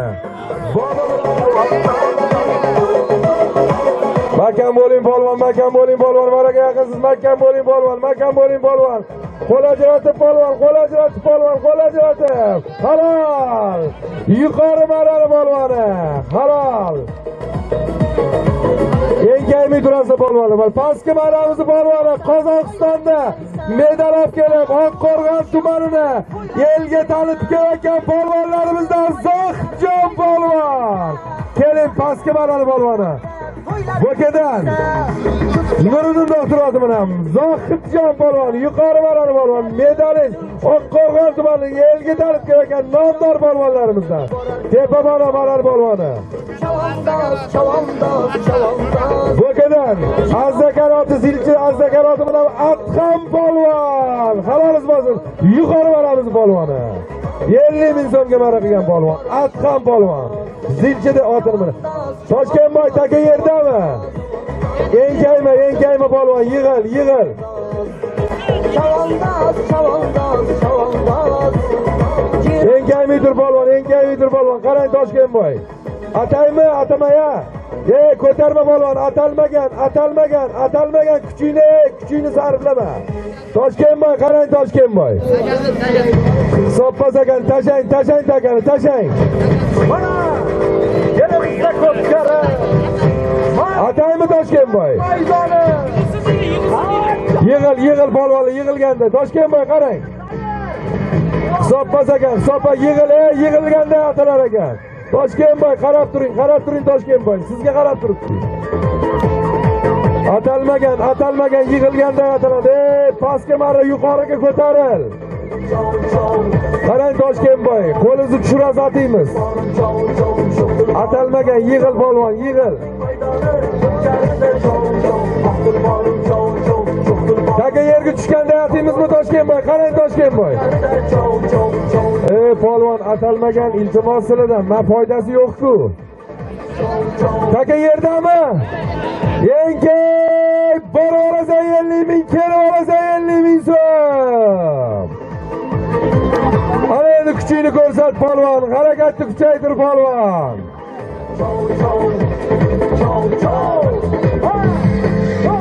Mahkam bo'ling polvon, mahkam bo'ling polvon, marraga yaqinsiz, mahkam bo'ling polvon, mahkam bo'ling polvon. Qo'l ajratib polvon, qo'l ajratib polvon, qo'l ajratib. Halol. Yuqori marrali polvoni. Halol. Enkaymay turasiz polvoni. Pastki marramizni polvoni Qozog'istonda medal olib kelib, Oqqo'rg'on tumanini elga tanitib kelayotgan polvonlarimizdan Zohidjon polvon. Keling pastki marrali polvoni. Bo'kadan Nuriddin doktor oti bilan Zohidjon polvon, yuqori marrali polvon, medalist, Oqqo'rg'on tumanining elga tanitib kelayotgan nomdor polvonlarimizdan. Tepa marrali polvoni. Bo'kadan Azdakar oti, Zilchi Azdakar oti bilan Adham polvon. Haloliz bo'lsin, yuqori marramiz polvoni. 50 ming so'mga marra qilgan polvon, Adham polvon. Zilchida otini bilan. Toshkentboy taka yerdami? Enkayma, enkayma polvon, yig'il, yig'il. Enkaymay tur polvon, enkaymay tur polvon. Qarang Toshkentboy. Ataymi, atamaya? Ko'tarma polvon, atalmagan, atalmagan, atalmagan, kuchingni, kuchingni sarflama. Toshkentboy, qarang Toshkentboy. Hisobpas ekan, tashlang, tashlang takani, tashlang. Mana yana bitta ko'pkari. Ataymi Toshkentboy. Yig'il, yig'il polvonlar, yig'ilganda. Toshkentboy qarang. Hisobpas ekan, hisobpa yig'il, ey, yig'ilganda atalar ekan. Toshkentboy qarab turing, qarab turing Toshkentboy. Sizga qarab turibdi. Atalmagan, atalmagan, yig'ilganda ataladi. Ey, pastga marra, yuqoriga ko'taril. Qarang Toshkentboy, qo'lingizni tushirasiz, ataymiz. Atalmagan, yig'il polvon, yig'il. Taka yerga tushganda atymizmi Toshkentboy? Qarang Toshkentboy. Ey polvon, atalmagan, iltimos sizlardan, men foydasi yo'q-ku. Taka yerdami? Yenkey, borib olasan 50 ming, kelib olasan 50 ming so'm. Ana endi kuchingni ko'rsat polvon, harakatni kuchaytir polvon.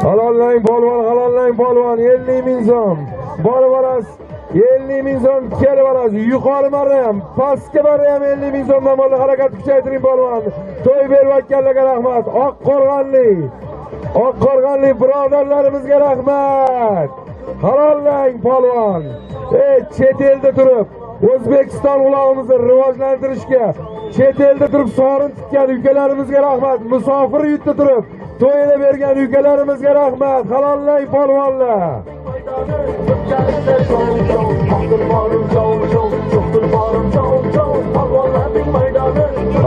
Halollang polvon, halollang polvon, 50 ming so'm. Borib olasiz 50 ming so'm, kelib olasiz. Yuqori marra ham, pastga marra ham 50 ming so'mdan bo'ldi. Harakatni kuchaytiring polvon. To'y berayotganlarga rahmat. Oqqo'rg'onlik, Oqqo'rg'onlik birodarlarimizga rahmat. Halollang polvon. Ey, chet elda turib O'zbekiston ulog'imizni rivojlantirishga, chet elda turib sorin tutgan ukalarimizga rahmat. Musofir yurtda turib to'yini bergan ukalarimizga rahmat. Halollang polvonlar.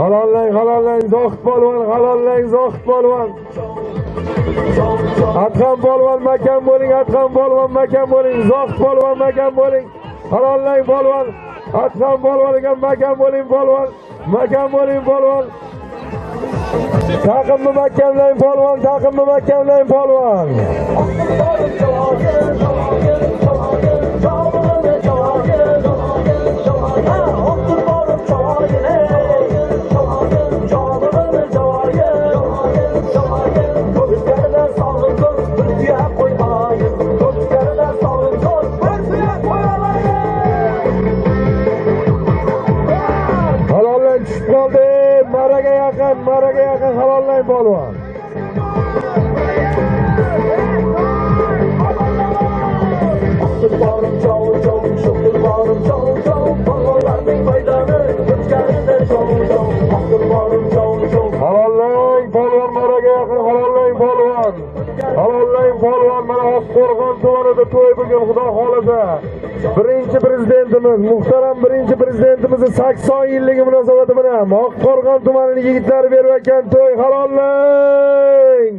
Halollang, halollang Zohid polvon, halollang Zohid polvon. Adham polvon makam bo'ling, Adham polvon makam bo'ling, Zohid polvon makam bo'ling. Halollang polvon, Adham polvon ekan makam bo'ling polvon, makam bo'ling polvon. Taqimni mahkamlang polvon, taqimni mahkamlang polvon. Halollang tushib qoldi, maraga yaqin, maraga yaqin halollang polvon. Halollang polvon, maraga yaqin halollang polvon. Halollang polvon, mana Oqqo'rg'on tumanida to'y bugun, Xudo xolasa. Birinchi prezidentimiz, muhtaram birinchi prezidentimizning 80 yilligi munosabati bilan Oqqo'rg'on tumanining yigitlari berayotgan to'y. Halollang.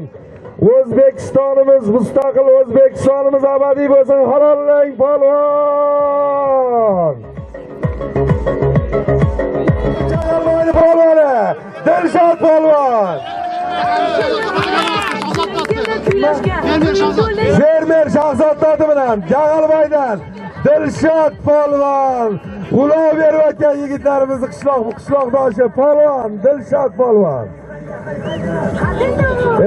O'zbekistonimiz mustaqil, O'zbekistonimiz abadiy bo'lsin. Halollang polvon. Jag'alboyni polvoni, Dilshod polvon. Fermer Shahzod oti bilan Jag'alboydan Dilshod polvon ulov berayotgan yigitlarimizni qishloqdoshi polvon Dilshod polvon.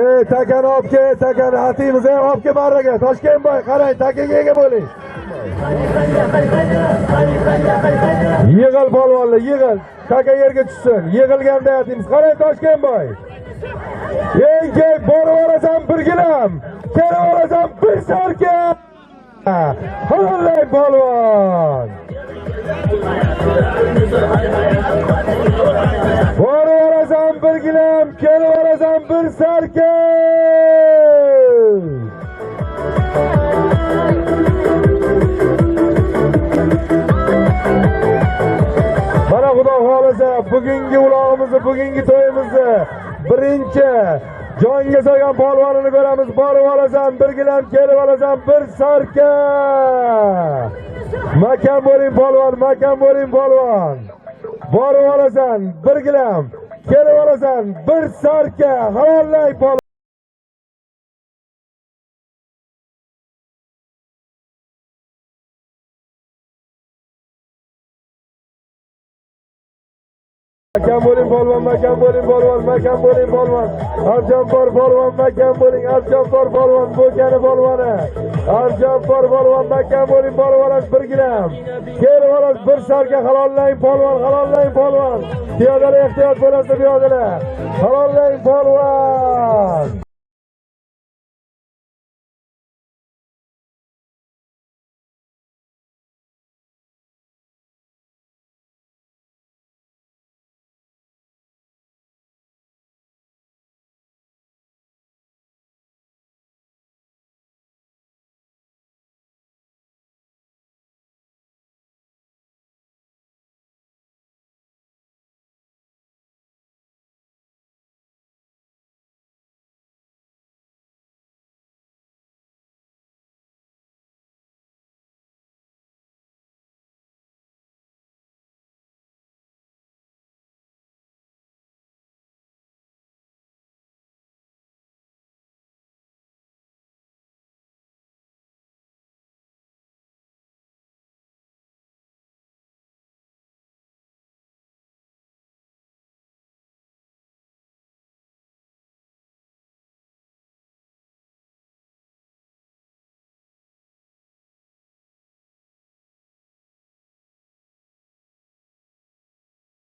Ey takani olib kel, takani atimiz, ey olib kel marraga. Toshkentboy qarang, takaga ega bo'ling. Yig'il polvonlar, yig'il. Taka yerga tushsin. Yig'ilganda atimiz. Qarang Toshkentboy. Yenkey, borib olasan bir gilam, kelib olasan bir sarka. Halollang polvon. Borib olasan bir gilam, kelib olasan bir sarka. Mana Xudo xolasa bugungi ulog'imizni, bugungi to'yimizni birinchi jonga solgan polvonini ko'ramiz. Borib olasan bir gilam, kelib olasan bir sarka. Makam bo'ling polvon, makam bo'ling polvon. Borib olasan bir gilam, kelib olasan bir sarka. Halollang polvon. Makam bo'ling polvon, makam bo'ling polvon, makam bo'ling polvon. Abjonbor polvon, makam bo'ling, Abjonbor polvon, Bo'kani polvoni. Abjonbor polvon, makam bo'ling polvon, bir gilam. Kelib olasiz bir sarka. Halollang polvon, halollang polvon. Piyodalar ehtiyot bo'lasiz, piyodalar. Halollang polvon.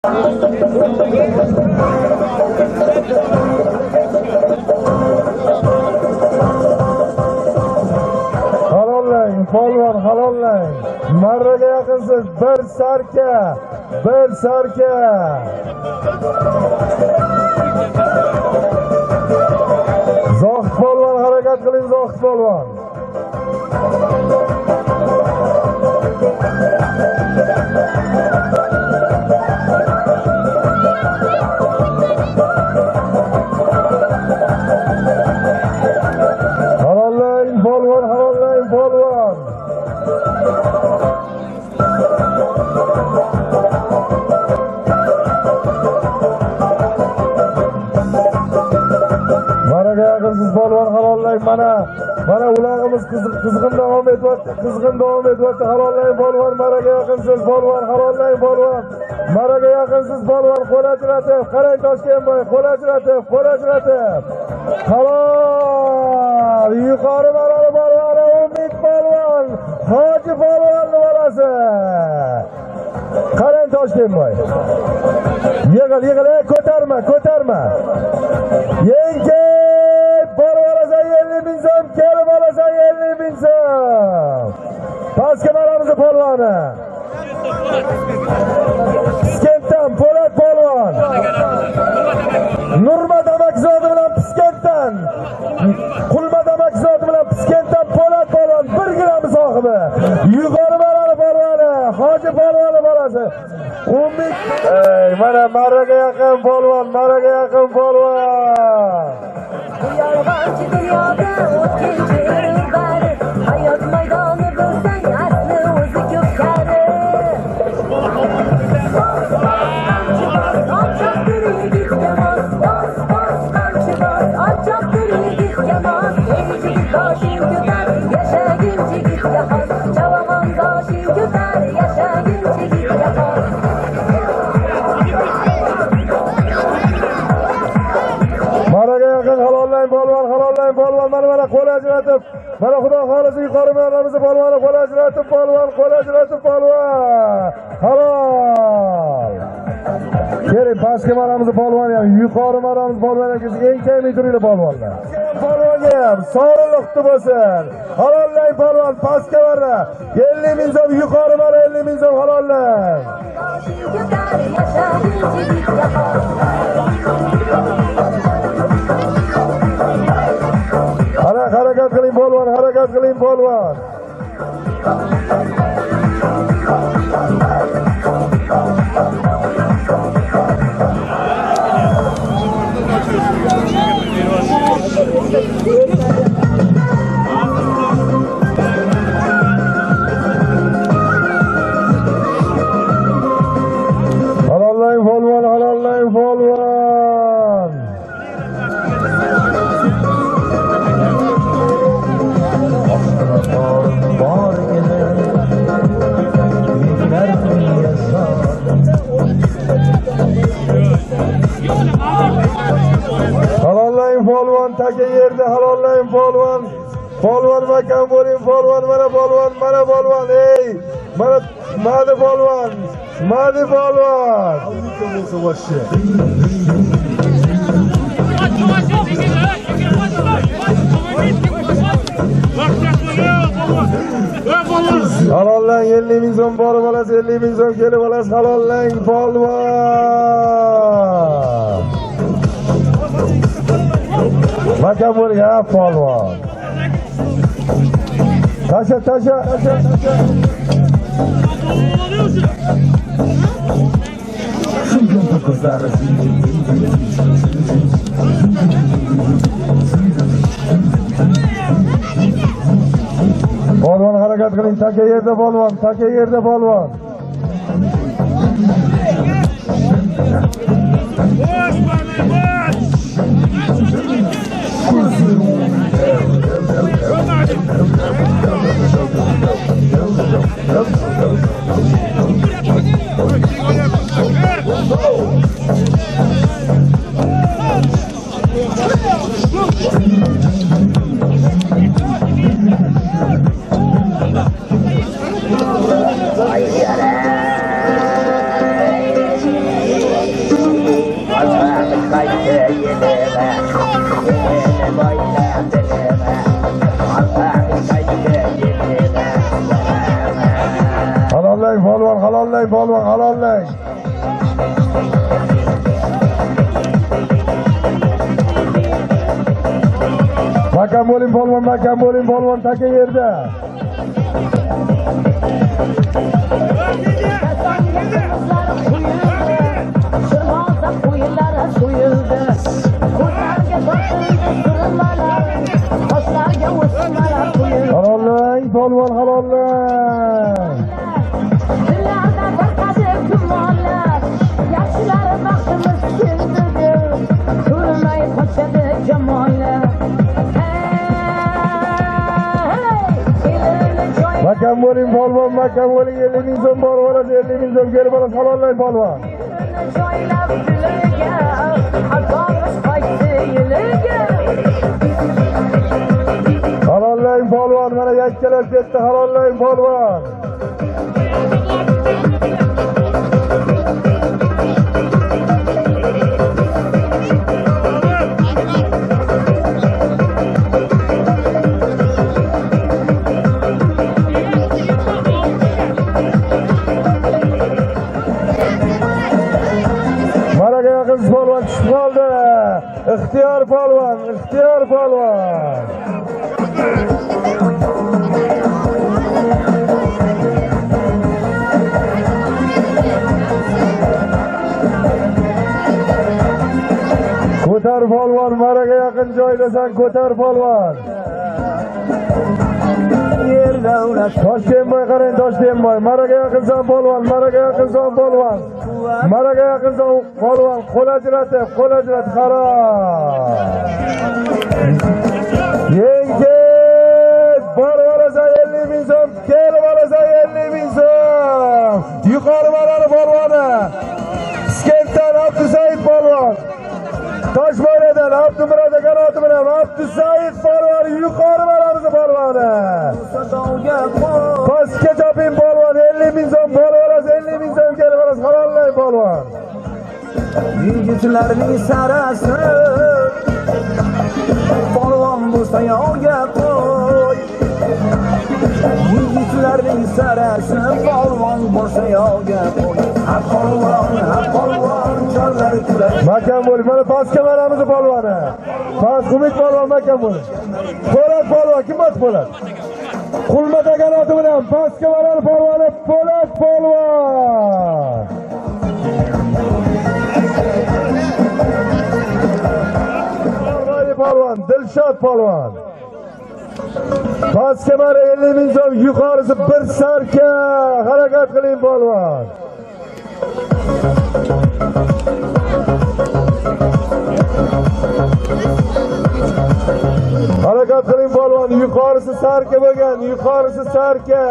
Halollang, polvon, halollang. Marraga yaqinsiz, bir sarka, bir sarka. Zohid polvon, harakat qiling, Zohid polvon. Halollang, polvon, halollang, polvon. Maraga yaqinsiz, polvon, halollang. Mana mana ulog'imiz qizg'in davom etyapti, qizg'in davom etyapti. Halollang, polvon, maraga yaqinsiz, polvon, halollang, polvon. Maraga yaqinsiz, polvon, qo'l ajratib, qarang Toshkentboy, qo'l ajratib, qo'l ajratib. Halol! Yuqori marali polvoni Umid polvon, Hoji polvonni bolasi. Qarang Toshkentboy. Yig'il, yig'il, ey, ko'tarma, ko'tarma. Yenkey, borib olasan 50 ming so'm, kelib olasan 50 ming so'm. Pastga maramiz polvoni. Piskentdan Po'lat polvon. Nurmat Amakzodi bilan Piskentdan, Qulmat Amakzodi bilan Piskentdan Po'lat polvon bir grami sohibi. Yuqori marali polvoni, Hoji polvoni bolasi. Umid, ey, mana marraga yaqin polvon, marraga yaqin polvon. Bu yolg'onchi dunyoda o'tkinchi bari, hayot maydoni bilsang asli o'zi ko'p kari. Bos, bos, qamchi bos, ot choptir yigitga mos. Bos, bos, qamchi bos, ot choptir yigitga mos. Ey yigit boshing ko'tar, yashagin chigitga xos. Chavag'on boshing ko'tar, yashagin chigitga xos. Maraga yaqin halollang, polvon, halollang, polvon. Mana mana qo'l ajratib, mana Xudo xolisi yuqori maramizni polvoni qo'l ajratib, polvon, qo'l ajratib, polvon. Halol. Keling, pastki maramizni polvoni ham, yuqori maramiz polvoni ham, enkaymay turinglar polvonlar. Polvonga ham sovrinli quti bo'lsin. Halollang polvon, pastga marra 50 ming so'm, yuqori marra 50 ming so'm halollang. Boshing ko'tar, yashagin chigitga xos. Ana harakat qiling polvon, harakat qiling polvon. Halollang polvon, halollang polvon. Bor edi beklar Halollang polvon, taka yerda halollang polvon. Polvon makam bo'ling, polvon, mana polvon, mana polvon, ey, mana madi polvon, madi polvon. Halollang 50 ming so'm borib olasiz, 50 ming so'm kelib olasiz, halollang polvon. Makam bo'ling, ha polvon. Tasha, tasha, tasha. Polvon harakat qiling, taka yerda polvon, taka yerda polvon. Mahkam bo'ling polvon, mahkam bo'ling polvon, taka yerda. Kazonga qimizlar quyildi, Shirvozda qo'ylar so'yildi. Ko'zlarga tortildi surilmalar, qoshlarga o'smalar quyildi. Halollang polvon, halollang. Dillarda tarqadi gumonlar, yaxshilar baxtimiz keldi deb, ko'rmay qochadi jamolar. Hey, elini joy Mahkam bo'ling polvon, mahkam bo'ling. 50 ming so'm borib olasiz, 50 ming so'm kelib olasiz, halollang polvon. Joylab diliga, xatomiz qaytdi yiliga. Halollang polvon, mana yakkalab ketdi, halollang polvon. Maraga yaqin polvon tushib qoldi. Ixtiyor polvon, Ixtiyor polvon. Ko'tar polvon, maraga yaqin joydasan, ko'tar polvon. Yer davlat Toshkentboy qarang, Toshkentboy, maraga yaqinsan polvon, maraga yaqinsan polvon. Maraga yaqinsan polvon, qo'l ajratib, qo'l ajratib, qaror. Yengil, borib olasan 50 ming so'm, kelib olasan 50 ming so'm. Yuqori marani polvoni. Piskentdan Abdusaid polvon. Toshboyradan Abdumurod aka oti bilan Abdusaid polvon yuqori maramiz polvoni. Sadovga qo'y. Pastga choping polvon, 50 ming so'm borib olasiz, 50 ming so'm kelib olasiz, halollang polvon. Yigitlarning sarasi polvon bo'lsa yovga qo'y. Yigitlarning sarasi polvon bo'lsa yovga qo'y. Ha polvon, ha polvon, chollar kular. Mahkam bo'ling, mana pastga maramiz polvoni. Past Umid polvon mahkam bo'ling. Po'lat polvon, kim bos Po'lat? Qulmat aka oti bilan pastga marani polvoni Po'lat polvon. Polvon, Dilshod polvon. Pastga mara 50 ming so'm, yuqorisi bir sarka. Harakat qiling polvon. Harakat qiling polvon, yuqorisi sarka bo'lgan, yuqorisi sarka.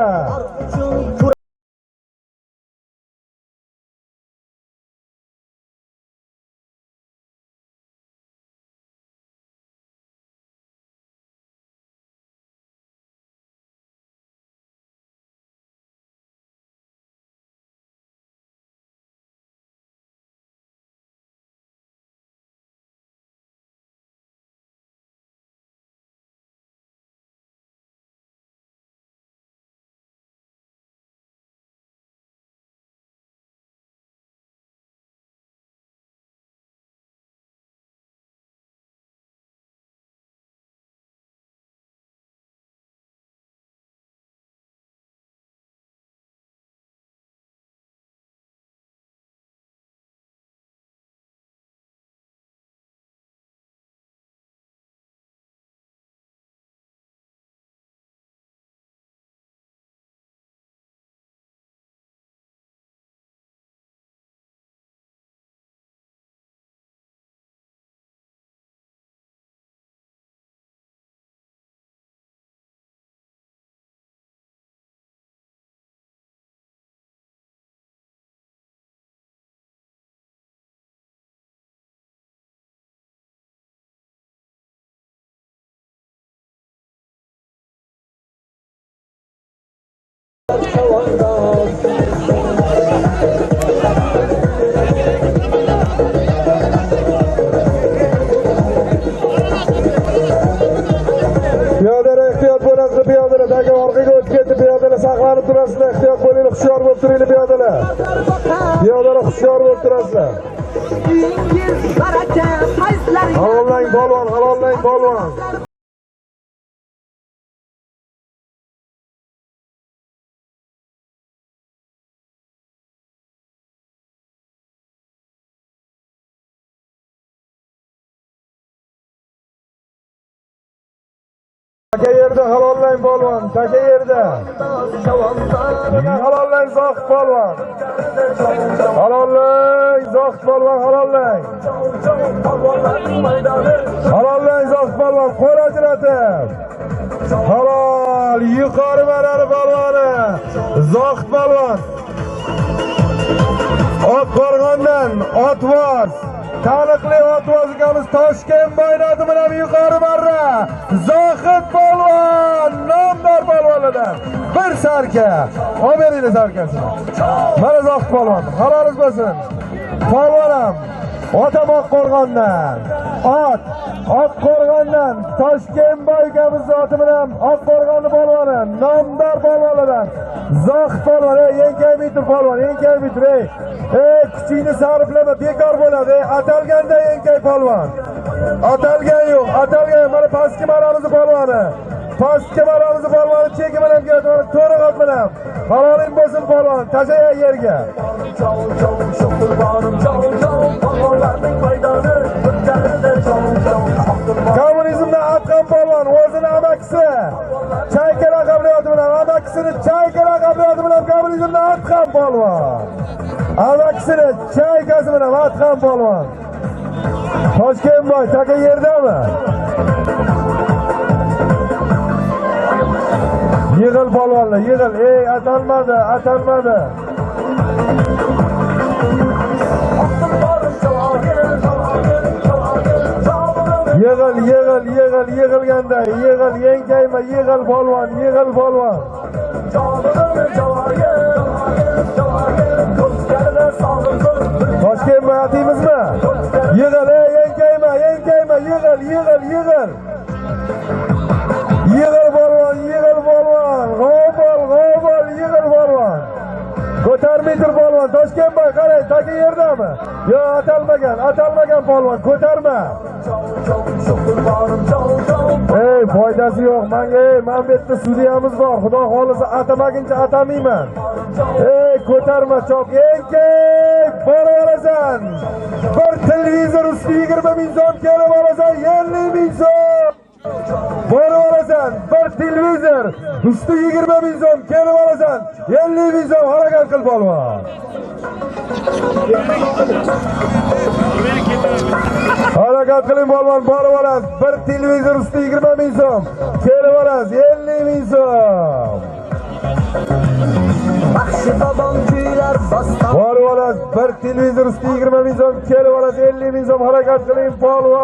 Piyodalar ehtiyot bo'lasizlar, piyodalar taka orqaga o'tib ketdi, piyodalar saqlanib turasizlar, ehtiyot bo'linglar, hushyor bo'lib turinglar piyodalar. Piyodalar hushyor bo'lib turasizlar. Uyingiz baraka, fayzlaringiz Halollang polvon, halollang polvon. Taka yerda halollang polvon, taka yerda. Halollang Zohid polvon. Halollang Zohid polvon, halollang. Halollang Zohid polvon, qo'l ajratib. Halol, yuqori marrani polvoni Zohid polvon. Oqqo'rg'ondan Otvoz, taniqli Otvoz ukamiz Toshkent maydoni bilan yuqori marra Zohid polvon, nomdor polvonlardan bir sarka. Olib beringlar sarkasini. Mana Zohid polvon, halolingiz bo'lsin. Polvonam otam Oqqo'rg'ondan, ot Oqqo'rg'ondan Toshkentboy ukamiz zoti bilan Oqqo'rg'onni polvoni, nomdor polvonlardan Zohid polvon. Ey, enkaymi tur polvon, enkaymi tur, ey. Ey, kuchingni sarflama, bekor bo'ladi. Ey, atalganda enkay polvon. Atalgan yo'q, atalgan. Mana pastki marramizni polvoni. Pastki marramizni polvoni cheki bilan keladi, mana to'riq ot bilan. Haloling bo'lsin polvon, tashlay yerga. Kommunizmda atgan polvon o'zini amakisi Chayka laqabli oti bilan, amakisini Chayka laqabli oti bilan kommunizmda atgan polvon. Amakisini Chaykasi bilan atgan polvon. Toshkentboy taka yerdami? Yig'il polvonlar, yig'il. Ey, atalmadi, atalmadi. Yig'il, yig'il, yig'il, yig'ilganda, yig'il, yenkayma, yig'il polvon, yig'il polvon. Toshkentboy atimizmi? Yig'il, ey, yenkayma, yenkayma, yig'il, yig'il, yig'il. Yig'il polvon, yig'il polvon, g'obol, g'obol, yig'il polvon. Ko'tarmay tur polvon, Toshkentboy qarang, taka yerdami? Yo'q, atalmagan, atalmagan polvon, ko'tarma. Ey, foydasi yo'q menga, ey, mana bu yerda sudiyamiz bor. Xudo xolisa atamaguncha atamayman. Ey, ko'tarma chop, enkay, borib olasan. Bir televizor usti 20 ming so'm kelib olasan, 50 ming so'm. Borib olasan, bir televizor usti 20 ming so'm kelib olasan, 50 ming so'm. Harakat qil polvon. Harakat qiling polvon, borib olasiz. Bir televizor usti 20 ming so'm kelib olasiz, 50 ming so'm. Borib olasiz, bir televizor usti 20 ming so'm kelib olasiz, 50 ming so'm. Harakat qiling polvon.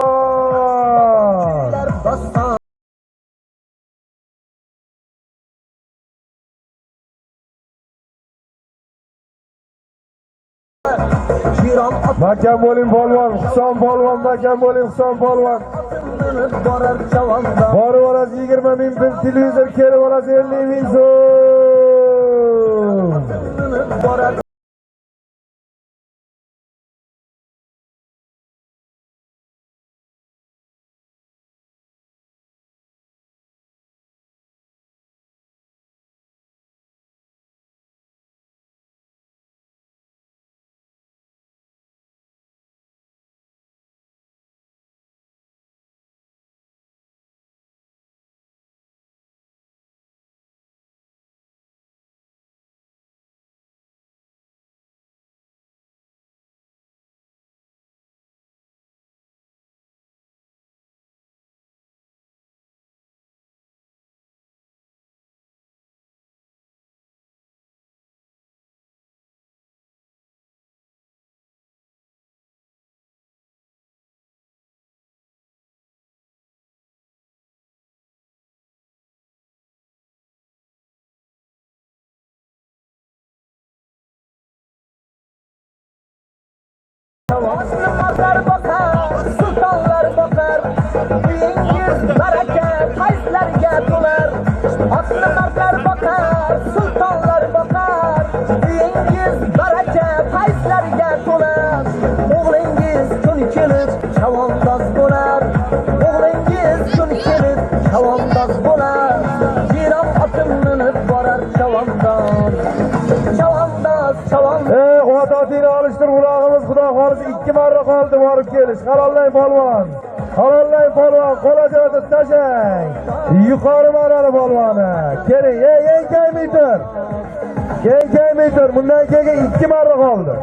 Mahkam bo'ling polvon, Husan polvon, mahkam bo'ling Husan polvon. Borib olasiz 20 ming, bir televizor kelib olasiz 50 ming so'm. Osmonlar boqar, sultonlar boqar, uyingiz baraka, fayzlarga to'lar. Osmonlar boqar, sultonlar boqar, uyingiz baraka, fayzlarga to'lar. O'g'lingiz kun kelib chavandoz bo'lar, o'g'lingiz kun kelib chavandoz bo'lar. Jiroq otim minib borar chavandoz, chavandoz, chavandoz. Ey, otatingni olishtir, ulog'imiz Xudo xolisa 2 marra qoldi borib kelish. Halollang polvon. Halollang polvon, qo'la joyida tashlang. Yuqori marrali polvoni. Keling, ey, enkaymi tur. Enkaymi tur. Bundan keyin 2 marra qoldi.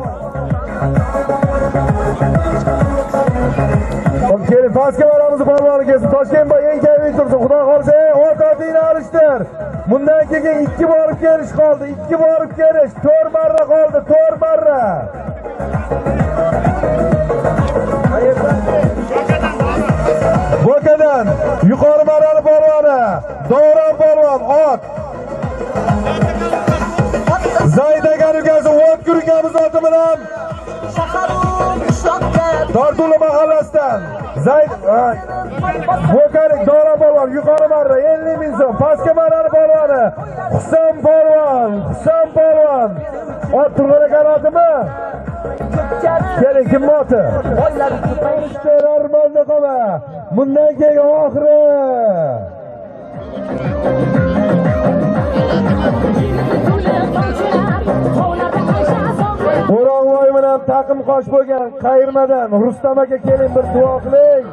Hop, keling, pastga boramiz, polvoni kelsin. Toshkentboy enkaymi tursin. Xudo xolasa, ey, ot-otingni alishtir. Bundan keyin 2 borib kelish qoldi. 2 borib kelish, 4 marra qoldi, 4 marra. Bo'kadan yuqori marrali polvoni, Davron polvon, ot. Zayd aka ukasi O'tkir ukamiz oti bilan Tortuli mahallasidan Zayd Bo'kalik Davron polvon, yuqori marra 50 ming so'm. Pastki marrali polvoni Husan polvon, Husan polvon. Ot Turg'un aka otimi? Keling, kim oti? Armonda qolma. Bundan keyin oxiri. O'rog'voy bilan taqim qosh bo'lgan qayirmadan Rustam aka, keling bir duo qiling.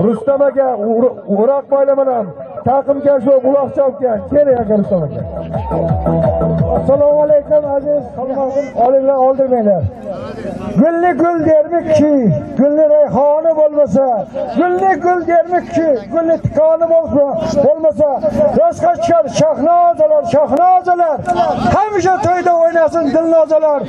Rustam aka O'roqboylar bilan taqim qosh bo'lib uloq chopgan. Keling aka Rustam aka. Assalomu alaykum aziz xalqim, olinglar, oldirmanglar. Gulli gul dermikki, gulli rayhoni bo'lmasa, gulli gul dermikki, gulli tikoni bo'lmasa, rosqa tushar shahnozalar, shahnozalar. Hamisha to'yda o'ynasin dilnozalar.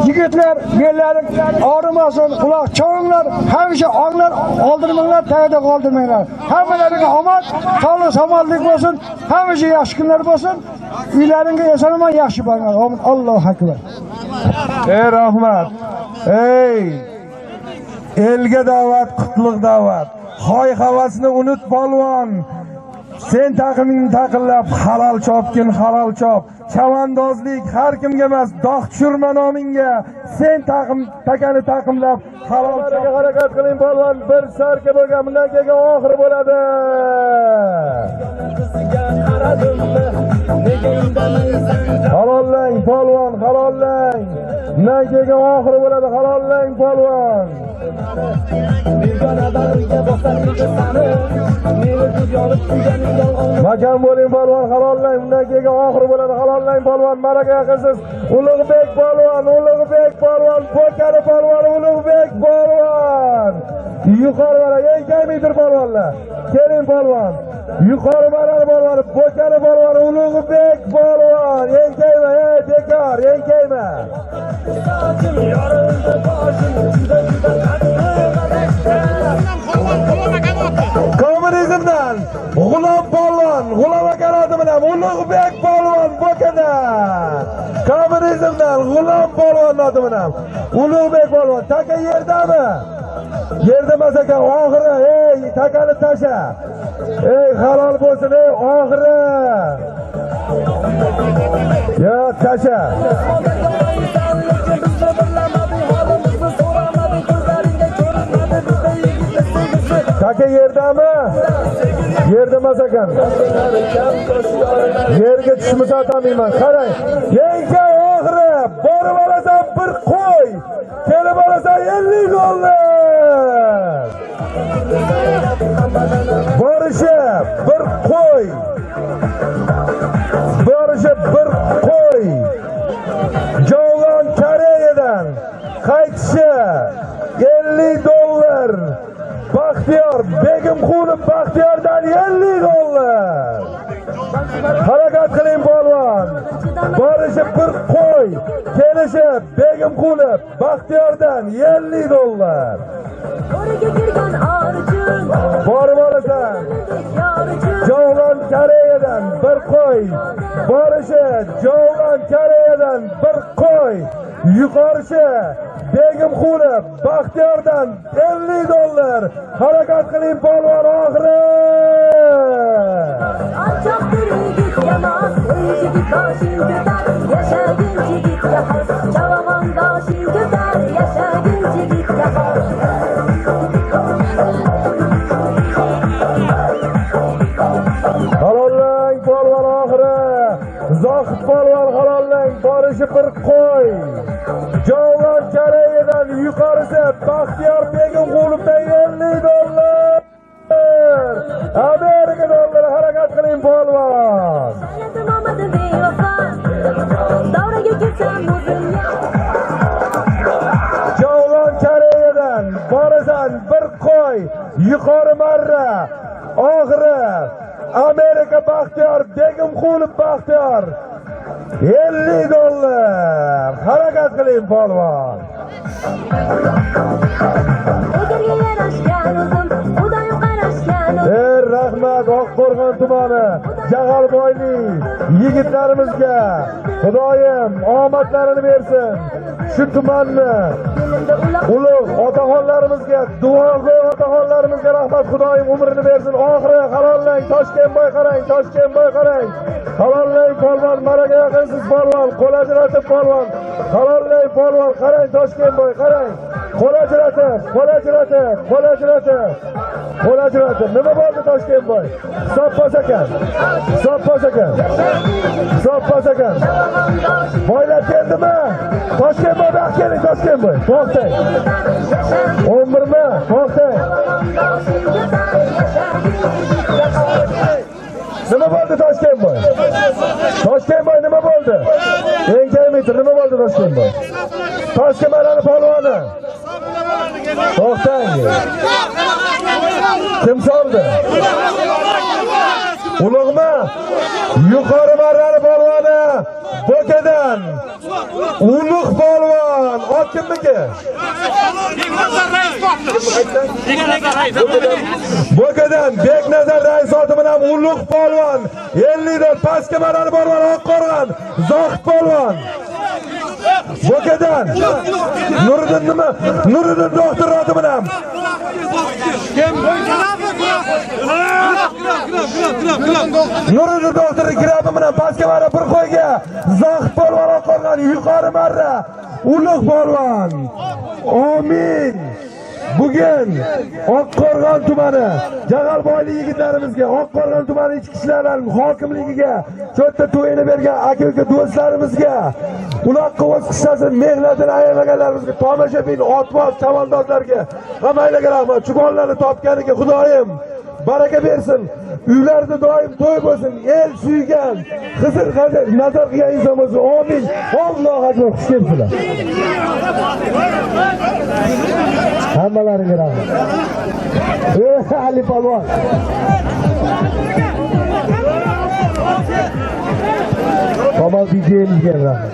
Yigitlar, bellaring og'rimasin, quloq chavinglar, hamisha onglar, oldirmanglar, tagida qoldirmanglar. Hammalaringga omad, sog'lik, salomatlik bo'lsin, hamisha yaxshi kunlar bo'lsin. Uylaringga eson-omon yaxshi boringlar. Allohu akbar. Ey rahmat. Ey elga da'vat, qutlug' da'vat. Hoy havasini unut polvon. Sen taqimingni taqillab halol chopgin, halol chop. Chavandozlik har kimga emas, dog' tushirma nomingga. Sen taqim takani taqimlab halol chop. Harakat qiling polvon, bir sarka bo'lgan, bundan keyin oxiri bo'ladi. Halollang polvon, halollang. Bundan keyin oxiri bo'ladi, halollang polvon. Makam bo'ling polvon, halollang. Bundan keyin oxiri bo'ladi, halollang polvon. Maraka yaqinsiz. Ulug'bek polvon, Ulug'bek polvon, Bo'kali polvon, Ulug'bek polvon. Yuqori marra, enkaymaydir polvonlar. Keling polvon. Yuqori marra polvon, Bo'kali polvon, Ulug'bek polvon. Enkayma, ey bekor, enkayma. Kommunizmdan G'ulom polvon, G'ulom aka oti bilan Ulug'bek polvon Bo'kadan. Kommunizmdan G'ulom polvon oti bilan Ulug'bek polvon. Taka yerdami? Yerda emas ekan, oxiri. Ey, takani tasha. Ey, halol bo'lsin, ey, oxiri. Yo, tasha. Taka yerdami? Yerda emas ekan. Yerga tushmasa atamayman. Qarang. Yenkay oxiri. Borib olasan bir qo'y. Kelib olasan 50 dollar. Borishi bir qo'y. Borishi bir qo'y. Javlon Koreyadan qaytishi 50 dollar. Baxtiyor Begimqulov Baxtiyordan 50 dollar. Harakat qiling polvon. Borishi bir qo'y, kelishi Begimqulov Baxtiyordan 50 dollar. Borib olasan. Javlon Koreyadan bir qo'y. Borishi Javlon Koreyadan bir qo'y. Yuqorisi Begimqulov Baxtiyordan 50 dollar. Harakat qiling polvon, oxiri. Halollang polvon, oxiri. Zohid polvon halollang, borishi bir qo'y. Javlon Koreyadan yuqorisi Baxtiyor Begimqulovdan 50 dollar. polvon. Omadi bevafo. Davraga kelsam o'zimga. Javlon Koreyadan borasan bir qo'y yuqori marra. Oxiri Amerika Baxtiyor Begimqulov Baxtiyor $50. Harakat qiling polvon. Egarga yarashgan o'zim, Xudoyim qarashgan o'zim. Rahmat Oqqo'rg'on tumani Jag'alboyli yigitlarimizga Xudoyim omadlarini bersin. Shu tumanni ulug' otaxonlarimizga, duogo'y otaxonlarimizga rahmat. Xudoyim umrini bersin. Oxiri halollang Toshkentboy qarang, Toshkentboy qarang. Halollang polvon, maraga yaqinsiz polvon, qo'l ajratib polvon. Halollang polvon, qarang Toshkentboy qarang. Qo'l ajratib, qo'l ajratib, qo'l ajratib. Qo'l ajratib. Nima bo'ldi Toshkentboy? Hisob bos ekan. Hisob bos ekan. Hisob bos ekan. Boylar keldimi? Toshkentboy bu yoqqa keling Toshkentboy. To'xtang. 11mi? To'xtang. Nima bo'ldi Toshkentboy? Toshkentboy nima bo'ldi? Enkaymaydi, nima bo'ldi Toshkentboy? Toshkentlarning polvoni. To'xtang. Kim soldi? Ulug'mi? Yuqori marrani polvoni Bo'kadan. Ulug' polvon. Ot kimniki? Bo'kadan Beknazar rais oti bilan Ulug' polvon 50 dan pastki marrani polvon Oqqo'rg'on Zohid polvon. Bo'kadan Nuriddin nima? Nuriddin doktor oti bilan. Nuriddin doktor grabi bilan pastki marra bir qo'yga Zohid polvon Oqqo'rg'on yuqori marra Ulug' polvon. Amin. Bugun Oqqo'rg'on tumani Jag'alboyli yigitlarimizga, Oqqo'rg'on tumani ichki ishlar hokimligiga, shu yerda to'yini bergan aka-uka do'stlarimizga, uloqqa o'z qissasini mehnatini ayamaganlarimizga, tomoshabin, otboz, chavandozlarga hammanglarga rahmat. Shu bolalarni topganiga Xudoyim baraka bersin. Uylarda doim to'y bo'lsin. El suygan, Xizr qadr nazar qilgan inson bo'lsin. Amin. Allohu akbar. Xush kelibsizlar. Hammalaringga rahmat. Ali polvon. Kamal DJ'imizga rahmat.